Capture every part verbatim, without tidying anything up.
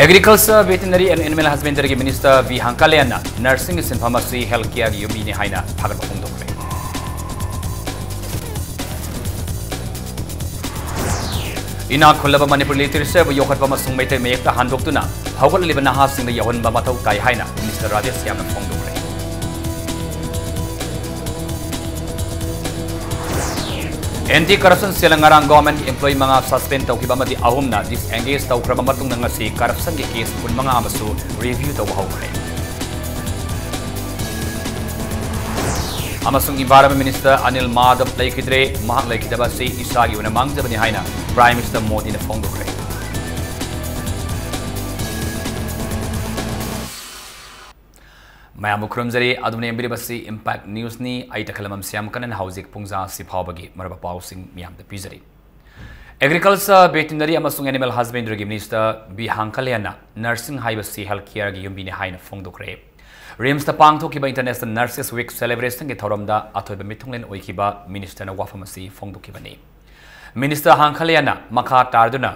Agriculture, Veterinary and Animal Husbandry ꯒꯤ Minister B ꯍꯥꯡꯀꯂꯦꯟꯅ nursing ꯒꯤ ꯁꯤꯟꯐꯝ ꯑꯁꯤ health care ꯒꯤ ꯌꯨꯝꯕꯤꯅꯤ ꯍꯥꯏꯅ ꯊꯥꯒꯠꯄ ꯐꯣꯡꯗꯣꯛꯈ꯭ꯔꯦ꯫ ꯏꯅꯥꯛ ꯈꯨꯜꯂꯕ ꯃꯅꯤꯄꯨꯔ literature ꯕꯨ ꯌꯣꯛꯈꯠꯄ ꯑꯃꯁꯨꯡ ꯃꯩꯇꯩ ꯃꯌꯦꯛꯇ ꯍꯟꯗꯣꯛꯇꯨꯅ ꯍꯧꯒꯠꯂꯛꯂꯤꯕ ꯅꯍꯥꯁꯤꯡꯗ ꯌꯧꯍꯟꯕ ꯃꯊꯧ ꯇꯥꯏ ꯍꯥꯏꯅ Minister Rajesh ꯁ꯭ꯌꯥꯝꯅ ꯐꯣꯡꯗꯣꯛꯈ꯭ꯔꯦ꯫ Anti Corruption Cell ꯅ ꯉꯔꯥꯡ government employee ꯃꯉꯥ suspend ꯇꯧꯈꯤꯕ ꯑꯃꯗꯤ ꯑꯍꯨꯝꯅ disengage ꯇꯧꯈ꯭ꯔꯕ ꯃꯇꯨꯡꯗ ꯉꯁꯤ corruption ꯒꯤ case ꯀꯨꯟꯃꯉꯥ ꯑꯃꯁꯨ review ꯇꯧꯕ ꯍꯧꯈ꯭ꯔꯦ꯫ ꯑꯃꯁꯨꯡ Environment Minister ꯑꯅꯤꯜ ꯃꯥꯙꯕ ꯂꯩꯈꯤꯗ꯭ꯔꯦ꯫ ꯃꯍꯥꯛ ꯂꯩꯈꯤꯗꯕ ꯑꯁꯤ ꯏꯁꯥꯒꯤ ꯑꯣꯏꯅ ꯃꯥꯡꯖꯕꯅꯤ ꯍꯥꯏꯅ Prime Minister ꯃꯣꯗꯤꯅ ꯐꯣꯡꯗꯣꯛꯈ꯭ꯔꯦ꯫ ꯃꯌꯥꯝꯕꯨ ꯈꯨꯔꯨꯝꯖꯔꯤ꯫ ꯑꯗꯣꯝꯅ ꯌꯦꯡꯕꯤꯔꯤꯕꯁꯤ Impact News ꯅꯤ꯫ ꯑꯩ ꯇꯈꯦꯂꯝꯕꯝ ꯁ꯭ꯌꯥꯝꯀꯔꯟ꯫ ꯍꯧꯖꯤꯛ ꯄꯨꯡ ꯖꯥ ꯑꯁꯤ ꯐꯥꯎꯕꯒꯤ ꯃꯔꯨꯑꯣꯏꯕ ꯄꯥꯎꯁꯤꯡ ꯃꯤꯌꯥꯝꯗ ꯄꯤꯖꯔꯤ꯫ Agriculture, Veterinary ꯑꯃꯁꯨꯡ Animal Husbandry ꯒꯤ Minister ꯕꯤ ꯍꯥꯡꯀꯂꯦꯟꯅ nursing ꯍꯥꯏꯕꯁꯤ health care ꯒꯤ ꯌꯨꯝꯕꯤꯅꯤ ꯍꯥꯏꯅ ꯐꯣꯡꯗꯣꯛꯈ꯭ꯔꯦ꯫ ꯔꯤꯝꯁꯇ ꯄꯥꯡꯊꯣꯛꯈꯤꯕ International Nurses Week celebration ꯒꯤ ꯊꯧꯔꯝꯗ ꯑꯊꯣꯏꯕ ꯃꯤꯊꯨꯡꯂꯦꯟ ꯑꯣꯏꯈꯤꯕ Minister ꯅ ꯋꯥꯐꯝ ꯑꯁꯤ ꯐꯣꯡꯗꯣꯛꯈꯤꯕꯅꯤ꯫ Minister ꯍꯥꯡꯀꯂꯦꯟꯅ ꯃꯈꯥ ꯇꯥꯔꯗꯨꯅ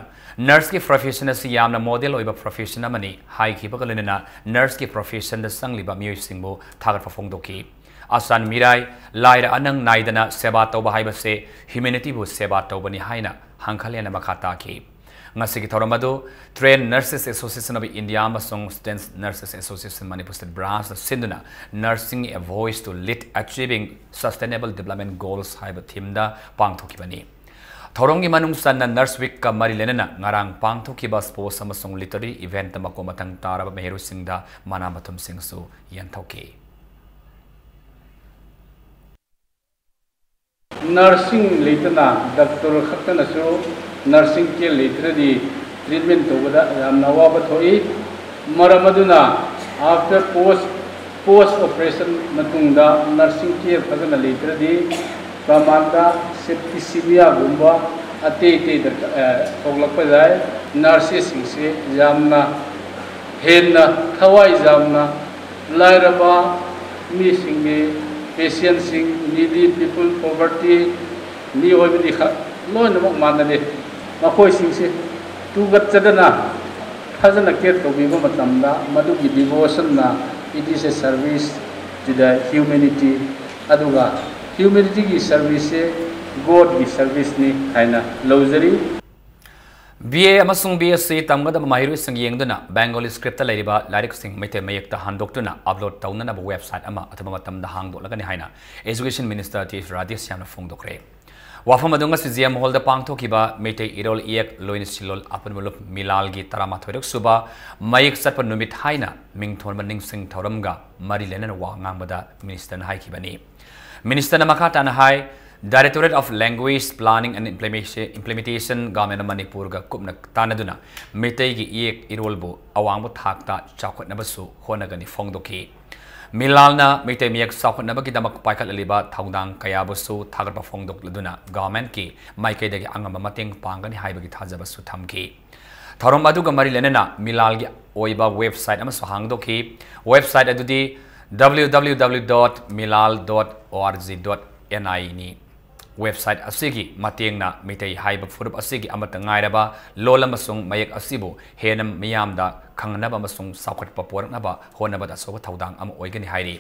nurse ꯀꯤ profession ꯑꯁꯤ ꯌꯥꯝꯅ model ꯑꯣꯏꯕ profession ꯑꯃꯅꯤ ꯍꯥꯏꯈꯤꯕꯒ ꯂꯣꯏꯅꯅ nurse ꯀꯤ profession ꯗ ꯆꯪꯂꯤꯕ ꯃꯤꯑꯣꯏꯁꯤꯡꯕꯨ ꯊꯥꯒꯠꯄ ꯐꯣꯡꯗꯣꯛꯈꯤ꯫ ꯑꯁꯥꯟ ꯃꯤꯔꯥꯏ, ꯂꯥꯏꯔ ꯑꯅꯪ ꯅꯥꯏꯗꯅ ꯁꯦꯕꯥ ꯇꯧꯕ ꯍꯥꯏꯕꯁꯦ humanity ꯕꯨ ꯁꯦꯕꯥ ꯇꯧꯕꯅꯤ ꯍꯥꯏꯅ ꯍꯥꯡꯀꯂꯦꯟꯅ ꯃꯈꯥ ꯇꯥꯈꯤ꯫ ꯉꯁꯤꯒꯤ ꯊꯧꯔꯝ ꯑꯗꯨ Trained Nurses Association of India ꯑꯃꯁꯨꯡ Students Nurses Association Manipur State Branch ꯅ ꯁꯤꯟꯗꯨꯅ Nursing: A Voice to Lead Achieving Sustainable Development Goals ꯍꯥꯏꯕ theme ꯗ ꯄꯥꯡꯊꯣꯛꯈꯤꯕꯅꯤ꯫ ꯊꯧꯔꯝꯒꯤ ꯃꯅꯨꯡ ꯆꯟꯅ Nurse Week ꯀ ꯃꯔꯤ ꯂꯩꯅꯅ ꯉꯔꯥꯡ ꯄꯥꯡꯊꯣꯛꯈꯤꯕ sports ꯑꯃꯁꯨꯡ literary event ꯇ ꯃꯀꯣꯛ ꯃꯊꯪ ꯇꯥꯔꯕ ꯃꯍꯩꯔꯣꯏꯁꯤꯡꯗ ꯃꯅꯥ ꯃꯊꯨꯝꯁꯤꯡꯁꯨ ꯌꯦꯟꯊꯣꯛꯈꯤ꯫ Nursing ꯂꯩꯇꯅ, doctor ꯈꯛꯇꯅꯁꯨ nursing care ꯂꯩꯇ꯭ꯔꯗꯤ treatment ꯇꯧꯕꯗ ꯌꯥꯝꯅ ꯑꯋꯥꯕ ꯊꯣꯛꯏ꯫ ꯃꯔꯝ ꯑꯗꯨꯅ after post, post operation ꯃꯇꯨꯡꯗ nursing care ꯐꯖꯅ ꯂꯩꯇ꯭ꯔꯗꯤ ꯃꯃꯥꯡꯗ septicemia ꯒꯨꯝꯕ ꯑꯇꯩ ꯑꯇꯩ ꯗꯔꯀꯥꯔ, ꯑ, ꯊꯣꯛꯂꯛꯄ ꯌꯥꯏ꯫ Nurses ꯁꯤꯡꯁꯦ ꯌꯥꯝꯅ ꯍꯦꯟꯅ ꯊꯋꯥꯏ ꯌꯥꯝꯅ ꯂꯥꯏꯔꯕ ꯃꯤꯁꯤꯡꯒꯤ, patient ꯁꯤꯡ, needy people, poverty, ꯃꯤꯑꯣꯏꯕꯗꯤ ꯈ-, ꯂꯣꯏꯅꯃꯛ ꯃꯥꯟꯅꯗꯦ꯫ ꯃꯈꯣꯏꯁꯤꯡꯁꯦ ꯇꯨꯒꯠꯆꯗꯅ ꯐꯖꯅ ꯀꯦꯌꯔ ꯇꯧꯕꯤꯕ ꯃꯇꯝꯗ ꯃꯗꯨꯒꯤ ꯗꯤꯚꯣꯁꯟꯅ it is a service to the humanity, ꯑꯗꯨꯒ ꯍ꯭ꯌꯨꯃꯦꯅꯤꯇꯤꯒꯤ ꯁꯔꯚꯤꯁꯁꯦ ꯒꯣꯗꯀꯤ ꯁꯔꯚꯤꯁꯅꯤ ꯍꯥꯏꯅ ꯂꯧꯖꯔꯤ꯫ ꯕꯤ ꯑꯦ ꯑꯃꯁꯨꯡ ꯕꯤ ꯑꯦꯁ ꯁꯤ ꯇꯝꯒꯗꯕ ꯃꯍꯩꯔꯣꯏꯁꯤꯡ ꯌꯦꯡꯗꯨꯅ ꯕꯦꯡꯒꯣꯂꯤ ꯁ꯭ꯀ꯭ꯔꯤꯞꯇ ꯂꯩꯔꯤꯕ ꯂꯥꯏꯔꯤꯛꯁꯤꯡ ꯃꯩꯇꯩ ꯃꯌꯦꯛꯇ ꯍꯟꯗꯣꯛꯇꯨꯅ ꯑꯞꯂꯣꯗ ꯇꯧꯅꯅꯕ ꯋꯦꯕꯁꯥꯏꯠ ꯑꯃ ꯑꯊꯨꯕ ꯃꯇꯝꯗ ꯍꯥꯡꯗꯣꯛꯂꯒꯅꯤ ꯍꯥꯏꯅ ꯑꯦꯖꯨꯀꯦꯁꯟ ꯃꯤꯅꯤꯁꯇꯔ ꯇꯤ ꯔꯥꯙꯦꯁ꯭ꯌꯥꯝꯅ ꯐꯣꯡꯗꯣꯛꯈ꯭ꯔꯦ꯫ ꯋꯥꯐꯝ ꯑꯗꯨ ꯉꯁꯤ ꯖꯤ ꯑꯦꯝ ꯍꯣꯜꯗ ꯄꯥꯡꯊꯣꯛꯈꯤꯕ ꯃꯩꯇꯩ ꯏꯔꯣꯜ ꯏꯌꯦꯛ ꯂꯣꯏꯅ ꯁꯤꯂꯣꯜ ꯑꯄꯨꯟꯕ ꯂꯨꯞ ꯃꯤꯂꯥꯜꯒꯤ ꯇꯔꯥꯃꯥꯊꯣꯏꯔꯛ ꯁꯨꯕ ꯃꯌꯦꯛ ꯆꯠꯄ ꯅꯨꯃꯤꯠ ꯍꯥꯏꯅ ꯃꯤꯡꯊꯣꯟꯕ ꯅꯤꯡꯁꯤꯡ ꯊꯧꯔꯝꯒ ꯃꯔꯤ ꯂꯩꯅꯅ ꯋꯥ ꯉꯥꯡꯕꯗ ꯃꯤꯅꯤꯁꯇꯔꯅ ꯍꯥꯏꯈꯤꯕꯅꯤ꯫ ꯃꯤꯅꯤꯁꯇꯔꯅ ꯃꯈꯥ ꯇꯥꯅ ꯍꯥꯏ, Directorate of Language Planning and Implementation, Implementation, Government of ꯃꯅꯤꯄꯨꯔꯒ ꯀꯨꯞꯅ ꯇꯥꯟꯅꯗꯨꯅ ꯃꯩꯇꯩꯒꯤ ꯏꯌꯦꯛ ꯏꯔꯣꯜꯕꯨ ꯑꯋꯥꯡꯕ ꯊꯥꯛꯇ ꯆꯥꯎꯈꯠꯅꯕꯁꯨ ꯍꯣꯠꯅꯒꯅꯤ ꯐꯣꯡꯗꯣꯛꯈꯤ꯫ ꯃꯤꯂꯥꯜꯅ ꯃꯩꯇꯩ ꯃꯌꯦꯛ ꯆꯥꯎꯈꯠꯅꯕꯒꯤꯗꯃꯛ ꯄꯥꯏꯈꯠꯂꯤꯕ ꯊꯧꯗꯥꯡ ꯀꯌꯥꯕꯨꯁꯨ ꯊꯥꯒꯠꯄ ꯐꯣꯡꯗꯣꯛꯂꯗꯨꯅ ꯒꯚꯔꯟꯃꯦꯟꯠꯀꯤ ꯃꯥꯏꯀꯩꯗꯒꯤ ꯑꯉꯝꯕ ꯃꯇꯦꯡ ꯄꯥꯡꯒꯅꯤ ꯍꯥꯏꯕꯒꯤ ꯊꯥꯖꯕꯁꯨ ꯊꯝꯈꯤ꯫ ꯊꯧꯔꯝ ꯑꯗꯨꯒ ꯃꯔꯤ ꯂꯩꯅꯅ ꯃꯤꯂꯥꯜꯒꯤ ꯑꯣꯏꯕ ꯋꯦꯕꯁꯥꯏꯠ ꯑꯃꯁꯨ ꯍꯥꯡꯗꯣꯛꯈꯤ꯫ ꯋꯦꯕꯁꯥꯏꯠ ꯑꯗꯨꯗꯤ W W W dot milal dot org dot N I ꯅꯤ꯫ ꯋꯦꯕꯁꯥꯏꯠ ꯑꯁꯤꯒꯤ ꯃꯇꯦꯡꯅ ꯃꯤꯇꯩ ꯍꯥꯏꯕ ꯐꯨꯔꯨꯞ ꯑꯁꯤꯒꯤ ꯑꯃꯠꯇ ꯉꯥꯏꯔꯕ ꯂꯣꯜ ꯑꯃꯁꯨꯡ ꯃꯌꯦꯛ ꯑꯁꯤꯕꯨ ꯍꯦꯟꯅ ꯃꯤꯌꯥꯝꯗ ꯈꯪꯅꯕ ꯑꯃꯁꯨꯡ ꯆꯥꯎꯈꯠꯄ ꯄꯨꯔꯛꯅꯕ ꯍꯣꯠꯅꯕꯗ ꯑꯆꯧꯕ ꯊꯧꯗꯥꯡ ꯑꯃ ꯑꯣꯏꯒꯅꯤ ꯍꯥꯏꯔꯤ꯫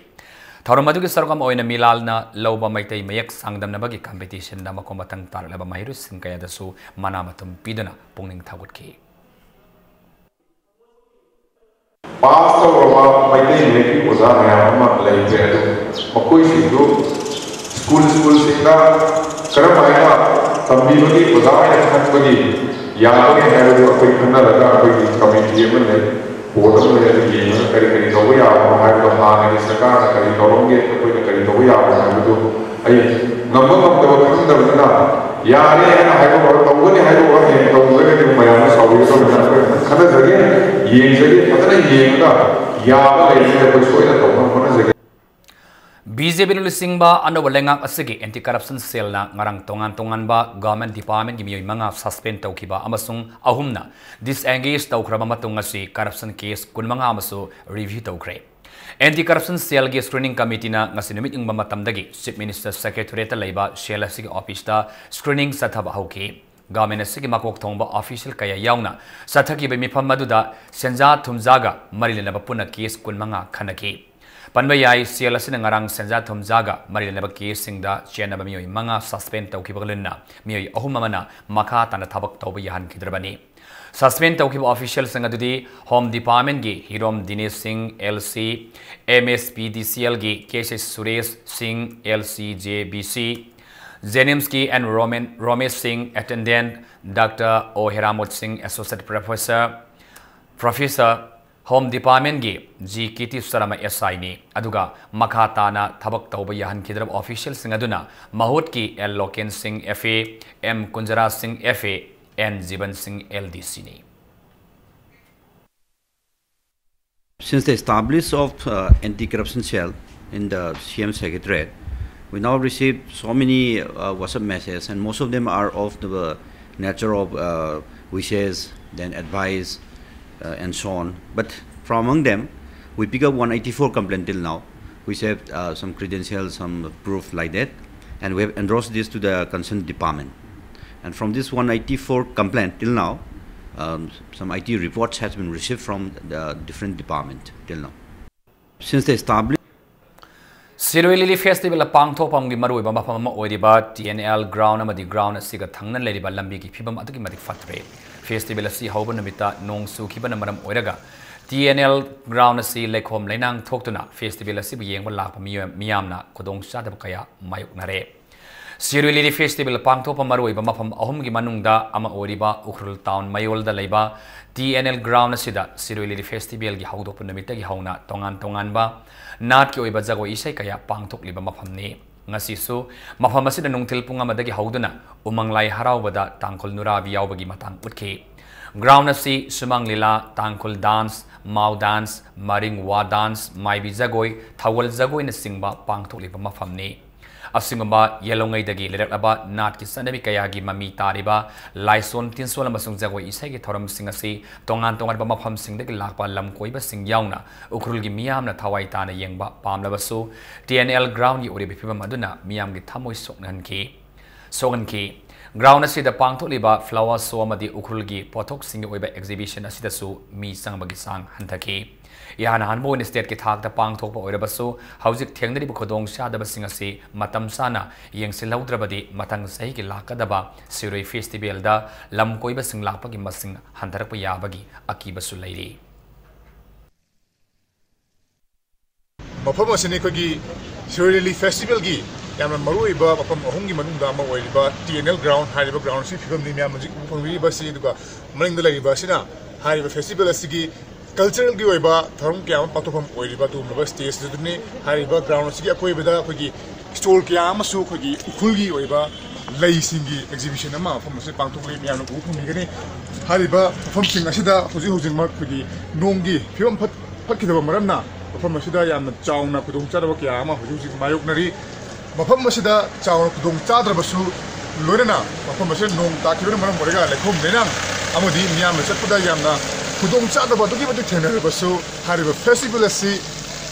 ꯊꯧꯔꯝ ꯑꯗꯨꯒꯤ ꯁꯔꯨꯛ ꯑꯃ ꯑꯣꯏꯅ ꯃꯤꯂꯥꯜꯅ ꯂꯧꯕ ꯃꯩꯇꯩ ꯃꯌꯦꯛ ꯆꯥꯡꯗꯝꯅꯕꯒꯤ ꯀꯝꯄꯤꯇꯤꯁꯟꯗ ꯃꯈꯣꯡ ꯃꯊꯪ ꯇꯥꯔꯛꯂꯕ ꯃꯍꯩꯔꯣꯏꯁꯤꯡ ꯀꯌꯥꯗꯁꯨ ꯃꯅꯥ ꯃꯊꯨꯝ ꯄꯤꯗꯨꯅ ꯄꯨꯛꯅꯤꯡ ꯊꯧꯒꯠꯈꯤ꯫ ꯄꯥꯁ ꯇꯧꯔꯕ ꯃꯩꯇꯩ ꯃꯌꯦꯛꯀꯤ ꯑꯣꯖꯥ ꯃꯌꯥꯝ ꯑꯃ ꯂꯩꯈ꯭ꯔꯦ꯫ ꯑꯗꯨ ꯃꯈꯣꯏꯁꯤꯡꯗꯨ ꯁ꯭ꯀꯨꯜ ꯁ꯭ꯀꯨꯜꯁꯤꯡꯗ ꯀꯔꯝ ꯍꯥꯏꯅ ꯇꯝꯕꯤꯕꯒꯤ ꯑꯣꯖꯥ ꯑꯣꯏꯅ ꯈꯟꯕꯒꯤ ꯌꯥꯕꯒꯦ ꯍꯥꯏꯕꯗꯨ ꯑꯩꯈꯣꯏ ꯈꯟꯅꯔꯒ ꯑꯩꯈꯣꯏꯒꯤ ꯀꯃꯤꯇꯤ ꯑꯃ ꯂꯩ, ꯕꯣꯔꯗ ꯑꯃ ꯂꯩ, ꯑꯗꯨ ꯌꯦꯡꯉꯒ ꯀꯔꯤ ꯀꯔꯤ ꯇꯧꯕ ꯌꯥꯕꯅꯣ ꯍꯥꯏꯕꯗꯣ ꯍꯥꯟꯅꯒꯤ ꯁꯔꯀꯥꯔꯅ ꯀꯔꯤ ꯇꯧꯔꯝꯒꯦ, ꯑꯩꯈꯣꯏꯅ ꯀꯔꯤ ꯇꯧꯕ ꯌꯥꯕꯅꯣ ꯍꯥꯏꯕꯗꯨ ꯑꯩ ꯉꯝꯕ ꯉꯝꯗꯕ ꯈꯪꯗꯕꯅꯤꯅ ꯌꯥꯔꯦ ꯍꯥꯏꯅ ꯍꯥꯏꯗꯣꯛꯑꯒ ꯇꯧꯒꯅꯤ ꯍꯥꯏꯗꯣꯛꯑꯒ ꯍꯌꯦꯡ ꯇꯧꯗ꯭ꯔꯒꯗꯤ ꯃꯌꯥꯝꯅ ꯁꯥꯎꯕꯤꯒꯗꯕꯅꯤꯅ ꯑꯩꯈꯣꯏ ꯈꯟꯅꯖꯒꯦ, ꯌꯦꯡꯖꯒꯦ, ꯐꯖꯅ ꯌꯦꯡꯉꯒ ꯌꯥꯕ ꯂꯩꯔꯤꯉꯩꯗ ꯑꯩꯈꯣꯏ ꯁꯣꯏꯗꯅ ꯇꯧꯅꯕ ꯍꯣꯠꯅꯖꯒꯦ꯫ ꯕꯤ ꯖꯦ ꯄꯤꯅ ꯂꯨꯆꯤꯡꯕ ꯑꯅꯧꯕ ꯂꯩꯉꯥꯛ ꯑꯁꯤꯒꯤ ꯑꯦꯟꯇꯤ ꯀꯔꯞꯁꯟ ꯁꯦꯜꯅ ꯉꯔꯥꯡ ꯇꯣꯉꯥꯟ ꯇꯣꯉꯥꯟꯕ ꯒꯚꯔꯟꯃꯦꯟꯠ ꯗꯤꯄꯥꯔꯠꯃꯦꯟꯠꯀꯤ ꯃꯤꯑꯣꯏ ꯃꯉꯥ ꯁꯁꯄꯦꯟ ꯇꯧꯈꯤꯕ ꯑꯃꯁꯨꯡ ꯑꯍꯨꯝꯅ ꯗꯤꯁꯑꯦꯡꯒꯦꯖ ꯇꯧꯈ꯭ꯔꯕ ꯃꯇꯨꯡ ꯉꯁꯤ ꯀꯔꯞꯁꯟ ꯀꯦꯁ ꯀꯨꯟꯃꯉꯥ ꯑꯃꯁꯨ ꯔꯤꯚ꯭ꯌꯨ ꯇꯧꯈ꯭ꯔꯦ꯫ ꯑꯦꯟꯇꯤ ꯀꯔꯞꯁꯟ ꯁꯦꯜꯒꯤ ꯁ꯭ꯀ꯭ꯔꯤꯅꯤꯡ ꯀꯃꯤꯇꯤꯅ ꯉꯁꯤ ꯅꯨꯃꯤꯠ ꯌꯨꯡꯕ ꯃꯇꯝꯗꯒꯤ ꯆꯤꯐ ꯃꯤꯅꯤꯁꯇꯔ ꯁꯦꯀ꯭ꯔꯦꯇꯔꯤꯌꯦꯠꯇ ꯂꯩꯕ ꯁꯦꯜ ꯑꯁꯤꯒꯤ ꯑꯣꯐꯤꯁꯇ ꯁ꯭ꯀ꯭ꯔꯤꯅꯤꯡ ꯆꯠꯊꯕ ꯍꯧꯈꯤ꯫ Government ꯑꯁꯤꯒꯤ ꯃꯀꯣꯛ ꯊꯣꯡꯕ official ꯀꯌꯥ ꯌꯥꯎꯅ ꯆꯠꯊꯈꯤꯕ ꯃꯤꯐꯝ ꯑꯗꯨꯗ ꯁꯦꯟꯖꯥ ꯊꯨꯝꯖꯥꯒ ꯃꯔꯤ ꯂꯩꯅꯕ ꯄꯨꯟꯅ case ꯀꯨꯟꯃꯉꯥ ꯈꯟꯅꯈꯤ꯫ ꯄꯟꯕ ꯌꯥꯏ, cell ꯑꯁꯤꯅ ꯉꯔꯥꯡ ꯁꯦꯟꯖꯥ ꯊꯨꯝꯖꯥꯒ ꯃꯔꯤ ꯂꯩꯅꯕ caseꯁꯤꯡꯗ ꯆꯦꯟꯅꯕ ꯃꯤꯑꯣꯏ ꯃꯉꯥ suspend ꯇꯧꯈꯤꯕꯒ ꯂꯣꯏꯅꯅ ꯃꯤꯑꯣꯏ ꯑꯍꯨꯝ ꯑꯃꯅ ꯃꯈꯥ ꯇꯥꯅ ꯊꯕꯛ ꯇꯧꯕ ꯌꯥꯍꯟꯈꯤꯗ꯭ꯔꯕꯅꯤ꯫ Suspend ꯇꯧꯈꯤꯕ officialꯁꯤꯡ ꯑꯗꯨꯗꯤ Home Departmentꯀꯤ ꯍꯤꯔꯣꯝ ꯗꯤꯅꯦꯁ ꯁꯤꯡ, LC, MSPDCLꯒꯤ KC ꯁꯨꯔꯦꯁ ꯁꯤꯡ, LC JBC, JNIMSꯀꯤ N ꯔꯣꯃꯦꯟ, ꯔꯣꯃꯦꯁ ꯁꯤꯡ, Attendant, Doctor O ꯍꯦꯔꯥꯃꯣꯠ ꯁꯤꯡ, Associate Professor, Professor, Home Departmentꯀꯤ G ꯀꯤꯇꯤ Sharma SIꯅꯤ꯫ ꯑꯗꯨꯒ ꯃꯈꯥ ꯇꯥꯅ ꯊꯕꯛ ꯇꯧꯕ ꯌꯥꯍꯟꯈꯤꯗ꯭ꯔꯕ officialꯁꯤꯡ ꯑꯗꯨꯅ ꯃꯍꯨꯠꯀꯤ L ꯂꯣꯀꯦꯟ ꯁꯤꯡ, FA, M ꯀꯨꯟꯖꯔꯥ ꯁꯤꯡ, FA, N ꯖꯤꯕꯟ ꯁꯤꯡ, LDCꯅꯤ꯫ Since the establish of uh, anti-corruption cell in the C M Secretariat, we now receive so many uh, WhatsApp messages, and most of them are of the nature of uh, wishes, then advice, uh, and so on. But from among them, we pick up one eighty-four complaint till now, which have uh, some credentials, some proof like that, and we have endorsed this to the concerned department. And from this one eighty-four complaint till now, um, some eighty reports has been received from the different department till now. Since they established Shirui lily festival ꯄꯥꯡꯊꯣꯛꯐꯝꯒꯤ ꯃꯔꯨꯑꯣꯏꯕ ꯃꯐꯝ ꯑꯃ ꯑꯣꯏꯔꯤꯕ TNL ground ꯑꯃꯗꯤ ground ꯑꯁꯤꯒ ꯊꯪꯅ ꯂꯩꯔꯤꯕ ꯂꯝꯕꯤꯒꯤ ꯐꯤꯕꯝ ꯑꯗꯨꯛꯀꯤ ꯃꯇꯤꯛ ꯐꯠꯇ꯭ꯔꯦ꯫ ꯐꯦꯁꯇꯤꯚꯦꯜ ꯑꯁꯤ ꯍꯧꯕ ꯅꯨꯃꯤꯠꯇ ꯅꯣꯡ ꯆꯨꯈꯤꯕꯅ ꯃꯔꯝ ꯑꯣꯏꯔꯒ TNL ground ꯑꯁꯤ ꯂꯩꯈꯣꯝ ꯂꯩꯅꯥꯡ ꯊꯣꯛꯇꯨꯅ ꯐꯦꯁꯇꯤꯚꯦꯜ ꯑꯁꯤꯕꯨ ꯌꯦꯡꯕ ꯂꯥꯛꯄ ꯃꯤꯑꯣꯏ, ꯃꯤꯌꯥꯝꯅ ꯈꯨꯗꯣꯡꯆꯥꯗꯕ ꯀꯌꯥ ꯃꯥꯌꯣꯛꯅꯔꯦ꯫ ꯁꯤꯔꯣꯏ ꯂꯤꯂꯤ ꯐꯦꯁꯇꯤꯚꯦꯜ ꯄꯥꯡꯊꯣꯛꯄ ꯃꯔꯨꯑꯣꯏꯕ ꯃꯐꯝ ꯑꯍꯨꯝꯒꯤ ꯃꯅꯨꯡꯗ ꯑꯃ ꯑꯣꯏꯔꯤꯕ ꯎꯈ꯭ꯔꯨꯜ ꯇꯥꯎꯟ ꯃꯌꯣꯜꯗ ꯂꯩꯕ TNL ground ꯑꯁꯤꯗ ꯁꯤꯔꯣꯏ ꯂꯤꯂꯤ ꯐꯦꯁꯇꯤꯚꯦꯜꯒꯤ ꯍꯧꯗꯣꯛꯄ ꯅꯨꯃꯤꯠꯇꯒꯤ ꯍꯧꯅ ꯇꯣꯉꯥꯟ ꯇꯣꯉꯥꯟꯕ ꯅꯥꯠꯀꯤ ꯑꯣꯏꯕ ꯖꯒꯣꯏ ꯏꯁꯩ ꯀꯌꯥ ꯄꯥꯡꯊꯣꯛꯂꯤꯕ ꯃꯐꯝꯅꯤ꯫ ꯉꯁꯤꯁꯨ ꯃꯐꯝ ꯑꯁꯤꯗ ꯅꯨꯡꯊꯤꯜ ꯄꯨꯡ ꯑꯃꯗꯒꯤ ꯍꯧꯗꯨꯅ ꯎꯃꯪ ꯂꯥꯏ ꯍꯔꯥꯎꯕꯗ ꯇꯥꯡꯈꯨꯜ ꯅꯨꯔꯥꯕꯤ ꯌꯥꯎꯕꯒꯤ ꯃꯇꯥꯡ ꯎꯠꯈꯤ꯫ Ground ꯑꯁꯤ ꯁꯨꯃꯥꯡ ꯂꯤꯂꯥ, ꯇꯥꯡꯈꯨꯜ dance, ꯃꯥꯎ dance, ꯃꯔꯤꯡ ꯋꯥ dance, ꯃꯥꯏꯕꯤ ꯖꯒꯣꯏ, ꯊꯧꯒꯜ ꯖꯒꯣꯏꯅꯆꯤꯡꯕ ꯄꯥꯡꯊꯣꯛꯂꯤꯕ ꯃꯐꯝꯅꯤ꯫ ꯑꯁꯤꯒꯨꯝꯕ ꯌꯦꯜꯂꯣꯉꯩꯗꯒꯤ ꯂꯩꯔꯛꯂꯕ ꯅꯥꯠꯀꯤ ꯆꯠꯅꯕꯤ ꯀꯌꯥꯒꯤ ꯃꯃꯤ ꯇꯥꯔꯤꯕ ꯂꯥꯏꯁꯣꯟ ꯇꯤꯟꯁꯣꯟ ꯑꯃꯁꯨꯡ ꯖꯒꯣꯏ ꯏꯁꯩꯒꯤ ꯊꯧꯔꯝꯁꯤꯡ ꯑꯁꯤ ꯇꯣꯉꯥꯟ ꯇꯣꯉꯥꯟꯕ ꯃꯐꯝꯁꯤꯡꯗꯒꯤ ꯂꯥꯛꯄ ꯂꯝꯀꯣꯏꯕꯁꯤꯡ ꯌꯥꯎꯅ ꯎꯈ꯭ꯔꯨꯜꯒꯤ ꯃꯤꯌꯥꯝꯅ ꯊꯋꯥꯏ ꯇꯥꯅ ꯌꯦꯡꯕ ꯄꯥꯝꯂꯕꯁꯨ, TNL groundꯒꯤ ꯑꯣꯏꯔꯤꯕ ꯐꯤꯕꯝ ꯑꯗꯨꯅ ꯃꯤꯌꯥꯝꯒꯤ ꯊꯃꯣꯏ ꯁꯣꯛꯅꯍꯟꯈꯤ꯫ ꯁꯣꯛꯍꯟꯈꯤ꯫ Ground ꯑꯁꯤꯗ ꯄꯥꯡꯊꯣꯛꯂꯤꯕ flower show ꯑꯃꯗꯤ ꯎꯈ꯭ꯔꯨꯜꯒꯤ ꯄꯣꯠꯊꯣꯛꯁꯤꯡꯒꯤ ꯑꯣꯏꯕ exhibition ꯑꯁꯤꯗꯁꯨ ꯃꯤ ꯆꯪꯕꯒꯤ ꯆꯥꯡ ꯍꯟꯊꯈꯤ꯫ ꯏꯍꯥꯟ ꯍꯥꯟꯕ ꯑꯣꯏꯅ stateꯀꯤ ꯊꯥꯛꯇ ꯄꯥꯡꯊꯣꯛꯄ ꯑꯣꯏꯔꯕꯁꯨ, ꯍꯧꯖꯤꯛ ꯊꯦꯡꯅꯔꯤꯕ ꯈꯨꯗꯣꯡꯆꯥꯗꯕꯁꯤꯡ ꯑꯁꯤ ꯃꯇꯝ ꯆꯥꯅ ꯌꯦꯡꯁꯤꯜꯍꯧꯗ꯭ꯔꯕꯗꯤ ꯃꯊꯪ ꯆꯍꯤꯒꯤ ꯂꯥꯛꯀꯗꯕ ꯁꯤꯔꯣꯏ festivalꯗ ꯂꯝ ꯀꯣꯏꯕꯁꯤꯡ ꯂꯥꯛꯄꯒꯤ ꯃꯁꯤꯡ ꯍꯟꯊꯔꯛꯄ ꯌꯥꯕꯒꯤ ꯑꯀꯤꯕꯁꯨ ꯂꯩꯔꯤ꯫ ꯃꯐꯝ ꯑꯁꯤꯅꯤ ꯑꯩꯈꯣꯏꯒꯤ ꯁꯤꯔꯣꯏ ꯂꯤꯂꯤ festivalꯒꯤ ꯌꯥꯝꯅ ꯃꯔꯨꯑꯣꯏꯕ ꯃꯐꯝ ꯑꯍꯨꯝꯒꯤ ꯃꯅꯨꯡꯗ ꯑꯃ ꯑꯣꯏꯔꯤꯕ T N L ground ꯍꯥꯏꯔꯤꯕ ground ꯑꯁꯤꯒꯤ ꯐꯤꯕꯝꯅꯤ ꯃꯌꯥꯝ ꯍꯧꯖꯤꯛ ꯎꯕ ꯐꯪꯕꯤꯔꯤꯕ ꯑꯁꯤ꯫ ꯑꯗꯨꯒ ꯃꯅꯤꯡꯗ ꯂꯩꯔꯤꯕ ꯑꯁꯤꯅ ꯍꯥꯏꯔꯤꯕ festival ꯑꯁꯤꯒꯤ culturalꯒꯤ ꯑꯣꯏꯕ ꯊꯧꯔꯝ ꯀꯌꯥ ꯑꯃ ꯄꯥꯡꯊꯣꯛꯐꯝ ꯑꯣꯏꯔꯤꯕ ꯑꯗꯨꯒꯨꯝꯂꯕ stage ꯑꯗꯨꯅꯤ꯫ ꯍꯥꯏꯔꯤꯕ ground ꯑꯁꯤꯒꯤ ꯑꯀꯣꯏꯕꯗ ꯑꯩꯈꯣꯏꯒꯤ stall ꯀꯌꯥ ꯑꯃꯁꯨ ꯑꯩꯈꯣꯏꯒꯤ ꯎꯈ꯭ꯔꯨꯜꯒꯤ ꯑꯣꯏꯕ ꯂꯩꯁꯤꯡꯒꯤ exhibition ꯑꯃ ꯃꯐꯝ ꯑꯁꯤꯗ ꯄꯥꯡꯊꯣꯛꯂꯤ꯫ ꯃꯌꯥꯝꯅ ꯎꯕ ꯐꯪꯕꯤꯒꯅꯤ꯫ ꯍꯥꯏꯔꯤꯕ ꯃꯐꯝꯁꯤꯡ ꯑꯁꯤꯗ ꯍꯧꯖꯤꯛ ꯍꯧꯖꯤꯛꯃꯛ ꯑꯩꯈꯣꯏꯒꯤ ꯅꯣꯡꯒꯤ ꯐꯤꯕꯝ ꯐꯠ-, ꯐꯠꯈꯤꯗꯕ ꯃꯔꯝꯅ ꯃꯐꯝ ꯑꯁꯤꯗ ꯌꯥꯝꯅ ꯆꯥꯎꯅ ꯈꯨꯗꯣꯡꯆꯥꯗꯕ ꯀꯌꯥ ꯑꯃ ꯍꯧꯖꯤꯛ ꯍꯧꯖꯤꯛ ꯃꯥꯌꯣꯛꯅꯔꯤ꯫ ꯃꯐꯝ ꯑꯁꯤꯗ ꯆꯥꯎꯅ ꯈꯨꯗꯣꯡ ꯆꯥꯗ꯭ꯔꯕꯁꯨ ꯂꯣꯏꯅꯅ ꯃꯐꯝ ꯑꯁꯤꯗ ꯅꯣꯡ ꯇꯥꯈꯤꯕꯅ ꯃꯔꯝ ꯑꯣꯏꯔꯒ ꯂꯩꯈꯣꯝ ꯂꯩꯅꯥꯡ ꯑꯃꯗꯤ ꯃꯤꯌꯥꯝꯅ ꯆꯠꯄꯗ ꯌꯥꯝꯅ ꯈꯨꯗꯣꯡ ꯆꯥꯗꯕ ꯑꯗꯨꯛꯀꯤ ꯃꯇꯤꯛ ꯊꯦꯡꯅꯔꯕꯁꯨ ꯍꯥꯏꯔꯤꯕ festival ꯑꯁꯤ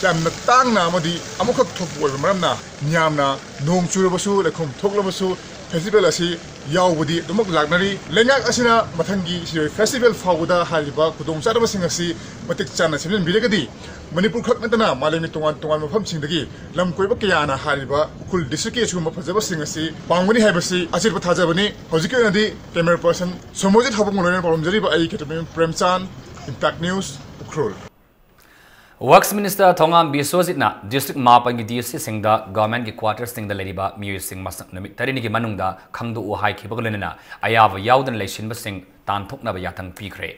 ꯌꯥꯝꯅ ꯇꯥꯡꯅ ꯑꯃꯗꯤ ꯑꯃꯨꯛꯈꯛ ꯊꯣꯛꯄ ꯑꯣꯏꯕ ꯃꯔꯝꯅ ꯃꯤꯌꯥꯝꯅ ꯅꯣꯡ ꯆꯨꯔꯕꯁꯨ ꯂꯩꯈꯣꯝ ꯊꯣꯛꯂꯕꯁꯨ festival ꯑꯁꯤ ꯌꯥꯎꯕꯗꯤ ꯑꯗꯨꯃꯛ ꯂꯥꯛꯅꯔꯤ꯫ ꯂꯩꯉꯥꯛ ꯑꯁꯤꯅ ꯃꯊꯪꯒꯤ ꯁꯤꯔꯣꯏ festival ꯐꯥꯎꯕꯗ ꯍꯥꯏꯔꯤꯕ ꯈꯨꯗꯣꯡꯆꯥꯗꯕꯁꯤꯡ ꯑꯁꯤ ꯃꯇꯤꯛ ꯆꯥꯅ ꯁꯦꯝꯖꯤꯟꯕꯤꯔꯒꯗꯤ ꯃꯅꯤꯄꯨꯔ ꯈꯛ ꯅꯠꯇꯅ ꯃꯥꯂꯦꯝꯒꯤ ꯇꯣꯉꯥꯟ ꯇꯣꯉꯥꯟꯕ ꯃꯐꯝꯁꯤꯡꯗꯒꯤ ꯂꯝ ꯀꯣꯏꯕ ꯀꯌꯥꯅ ꯍꯥꯏꯔꯤꯕ ꯎꯈ꯭ꯔꯨꯜ districtꯀꯤ ꯑꯁꯤꯒꯨꯝꯕ ꯐꯖꯕꯁꯤꯡ ꯑꯁꯤ ꯄꯥꯝꯒꯅꯤ ꯍꯥꯏꯕꯁꯤ ꯑꯆꯦꯠꯄ ꯊꯥꯖꯕꯅꯤ꯫ ꯍꯧꯖꯤꯛꯀꯤ ꯑꯣꯏꯅꯗꯤ camera person ꯁꯣꯃꯣꯖꯤꯠ ꯍꯥꯎꯕꯝꯒ ꯂꯣꯏꯅꯅ ꯄꯥꯎꯗꯝꯖꯔꯤꯕ ꯑꯩ ꯀꯦꯇꯃꯦꯟ ꯄ꯭ꯔꯦꯝꯆꯥꯟ, Impact News, Ukhrul. Works Minister ꯊꯣꯉꯥꯝ ꯕꯤꯁ꯭ꯋꯖꯤꯠꯅ district ꯃꯥꯄꯟꯒꯤ D Cꯁꯤꯡꯗ governmentꯀꯤ quarterꯁꯤꯡꯗ ꯂꯩꯔꯤꯕ ꯃꯤꯑꯣꯏꯁꯤꯡ ꯃꯁꯛ ꯅꯨꯃꯤꯠ ꯇꯔꯦꯠꯅꯤꯒꯤ ꯃꯅꯨꯡꯗ ꯈꯪꯗꯣꯛꯎ ꯍꯥꯏꯈꯤꯕꯒ ꯂꯣꯏꯅꯅ ꯑꯌꯥꯕ ꯌꯥꯎꯗꯅ ꯂꯩꯁꯤꯟꯕꯁꯤꯡ ꯇꯥꯟꯊꯣꯛꯅꯕ ꯌꯥꯊꯪ ꯄꯤꯈ꯭ꯔꯦ꯫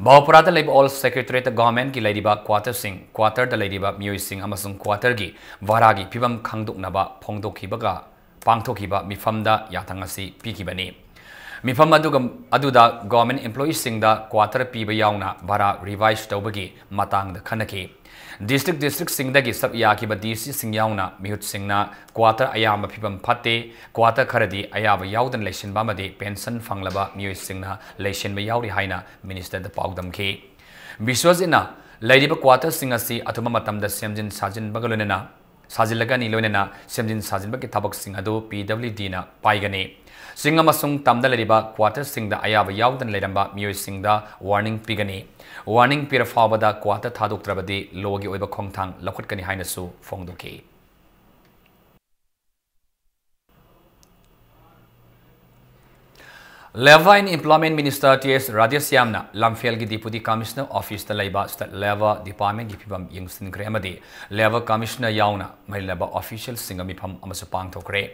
ꯕꯍꯧꯄꯨꯔꯥꯗ ꯂꯩꯕ old secretariatꯇ governmentꯀꯤ ꯂꯩꯔꯤꯕ quarterꯁꯤꯡ, quarterꯗ ꯂꯩꯔꯤꯕ ꯃꯤꯑꯣꯏꯁꯤꯡ ꯑꯃꯁꯨꯡ quarterꯒꯤ ꯚꯔꯥꯒꯤ ꯐꯤꯕꯝ ꯈꯪꯗꯣꯛꯅꯕ ꯐꯣꯡꯗꯣꯛꯈꯤꯕꯒ ꯄꯥꯡꯊꯣꯛꯈꯤꯕ ꯃꯤꯐꯝꯗ ꯌꯥꯊꯪ ꯑꯁꯤ ꯄꯤꯈꯤꯕꯅꯤ꯫ ꯃꯤꯐꯝ ꯑꯗꯨꯒ, ꯑꯗꯨꯗ government employeeꯁꯤꯡꯗ quarter ꯄꯤꯕ ꯌꯥꯎꯅ ꯚꯔꯥ revise ꯇꯧꯕꯒꯤ ꯃꯇꯥꯡꯗ ꯈꯟꯅꯈꯤ꯫ District, districtꯁꯤꯡꯗꯒꯤ ꯁꯔꯨꯛ ꯌꯥꯈꯤꯕ D Cꯁꯤꯡ ꯌꯥꯎꯅ ꯃꯤꯍꯨꯠꯁꯤꯡꯅ quarter ꯑꯌꯥꯝꯕ ꯐꯤꯕꯝ ꯐꯠꯇꯦ, quarter ꯈꯔꯗꯤ ꯑꯌꯥꯕ ꯌꯥꯎꯗꯅ ꯂꯩꯁꯤꯟꯕ ꯑꯃꯗꯤ pension ꯐꯪꯂꯕ ꯃꯤꯑꯣꯏꯁꯤꯡꯅ ꯂꯩꯁꯤꯟꯕ ꯌꯥꯎꯔꯤ ꯍꯥꯏꯅ ministerꯗ ꯄꯥꯎꯗꯝꯈꯤ꯫ ꯕꯤꯁ꯭ꯋꯖꯤꯠꯅ ꯂꯩꯔꯤꯕ quarterꯁꯤꯡ ꯑꯁꯤ ꯑꯊꯨꯕ ꯃꯇꯝꯗ ꯁꯦꯝꯖꯤꯟ ꯁꯥꯖꯤꯟꯕꯒ ꯂꯣꯏꯅꯅ ꯁꯥꯖꯤꯜꯂꯒꯅꯤ, ꯂꯣꯏꯅꯅ ꯁꯦꯝꯖꯤꯟ ꯁꯥꯖꯤꯟꯕꯒꯤ ꯊꯕꯛꯁꯤꯡ ꯑꯗꯨ P W Dꯅ ꯄꯥꯏꯒꯅꯤ꯫ ꯆꯤꯡ ꯑꯃꯁꯨꯡ ꯇꯝꯗ ꯂꯩꯔꯤꯕ quarterꯁꯤꯡꯗ ꯑꯌꯥꯕ ꯌꯥꯎꯗꯅ ꯂꯩꯔꯝꯕ ꯃꯤꯑꯣꯏꯁꯤꯡꯗ warning ꯄꯤꯒꯅꯤ꯫ Warning ꯄꯤꯔ ꯐꯥꯎꯕꯗ quarter ꯊꯥꯗꯣꯛꯇ꯭ꯔꯕꯗꯤ lawꯒꯤ ꯑꯣꯏꯕ ꯈꯣꯡꯊꯥꯡ ꯂꯧꯈꯠꯀꯅꯤ ꯍꯥꯏꯅꯁꯨ ꯐꯣꯡꯗꯣꯛꯈꯤ꯫ Labour and Employment Minister T S Radheshyamꯅ ꯂꯝꯐꯦꯜꯒꯤ Deputy Commissioner Officeꯇ ꯂꯩꯕ State Labour Departmentꯀꯤ ꯐꯤꯕꯝ ꯌꯦꯡꯁꯤꯟꯈ꯭ꯔꯦ ꯑꯃꯗꯤ Labour Commissioner ꯌꯥꯎꯅ ꯃꯔꯤ ꯂꯩꯅꯕ officialꯁꯤꯡꯒ ꯃꯤꯐꯝ ꯑꯃꯁꯨ ꯄꯥꯡꯊꯣꯛꯈ꯭ꯔꯦ꯫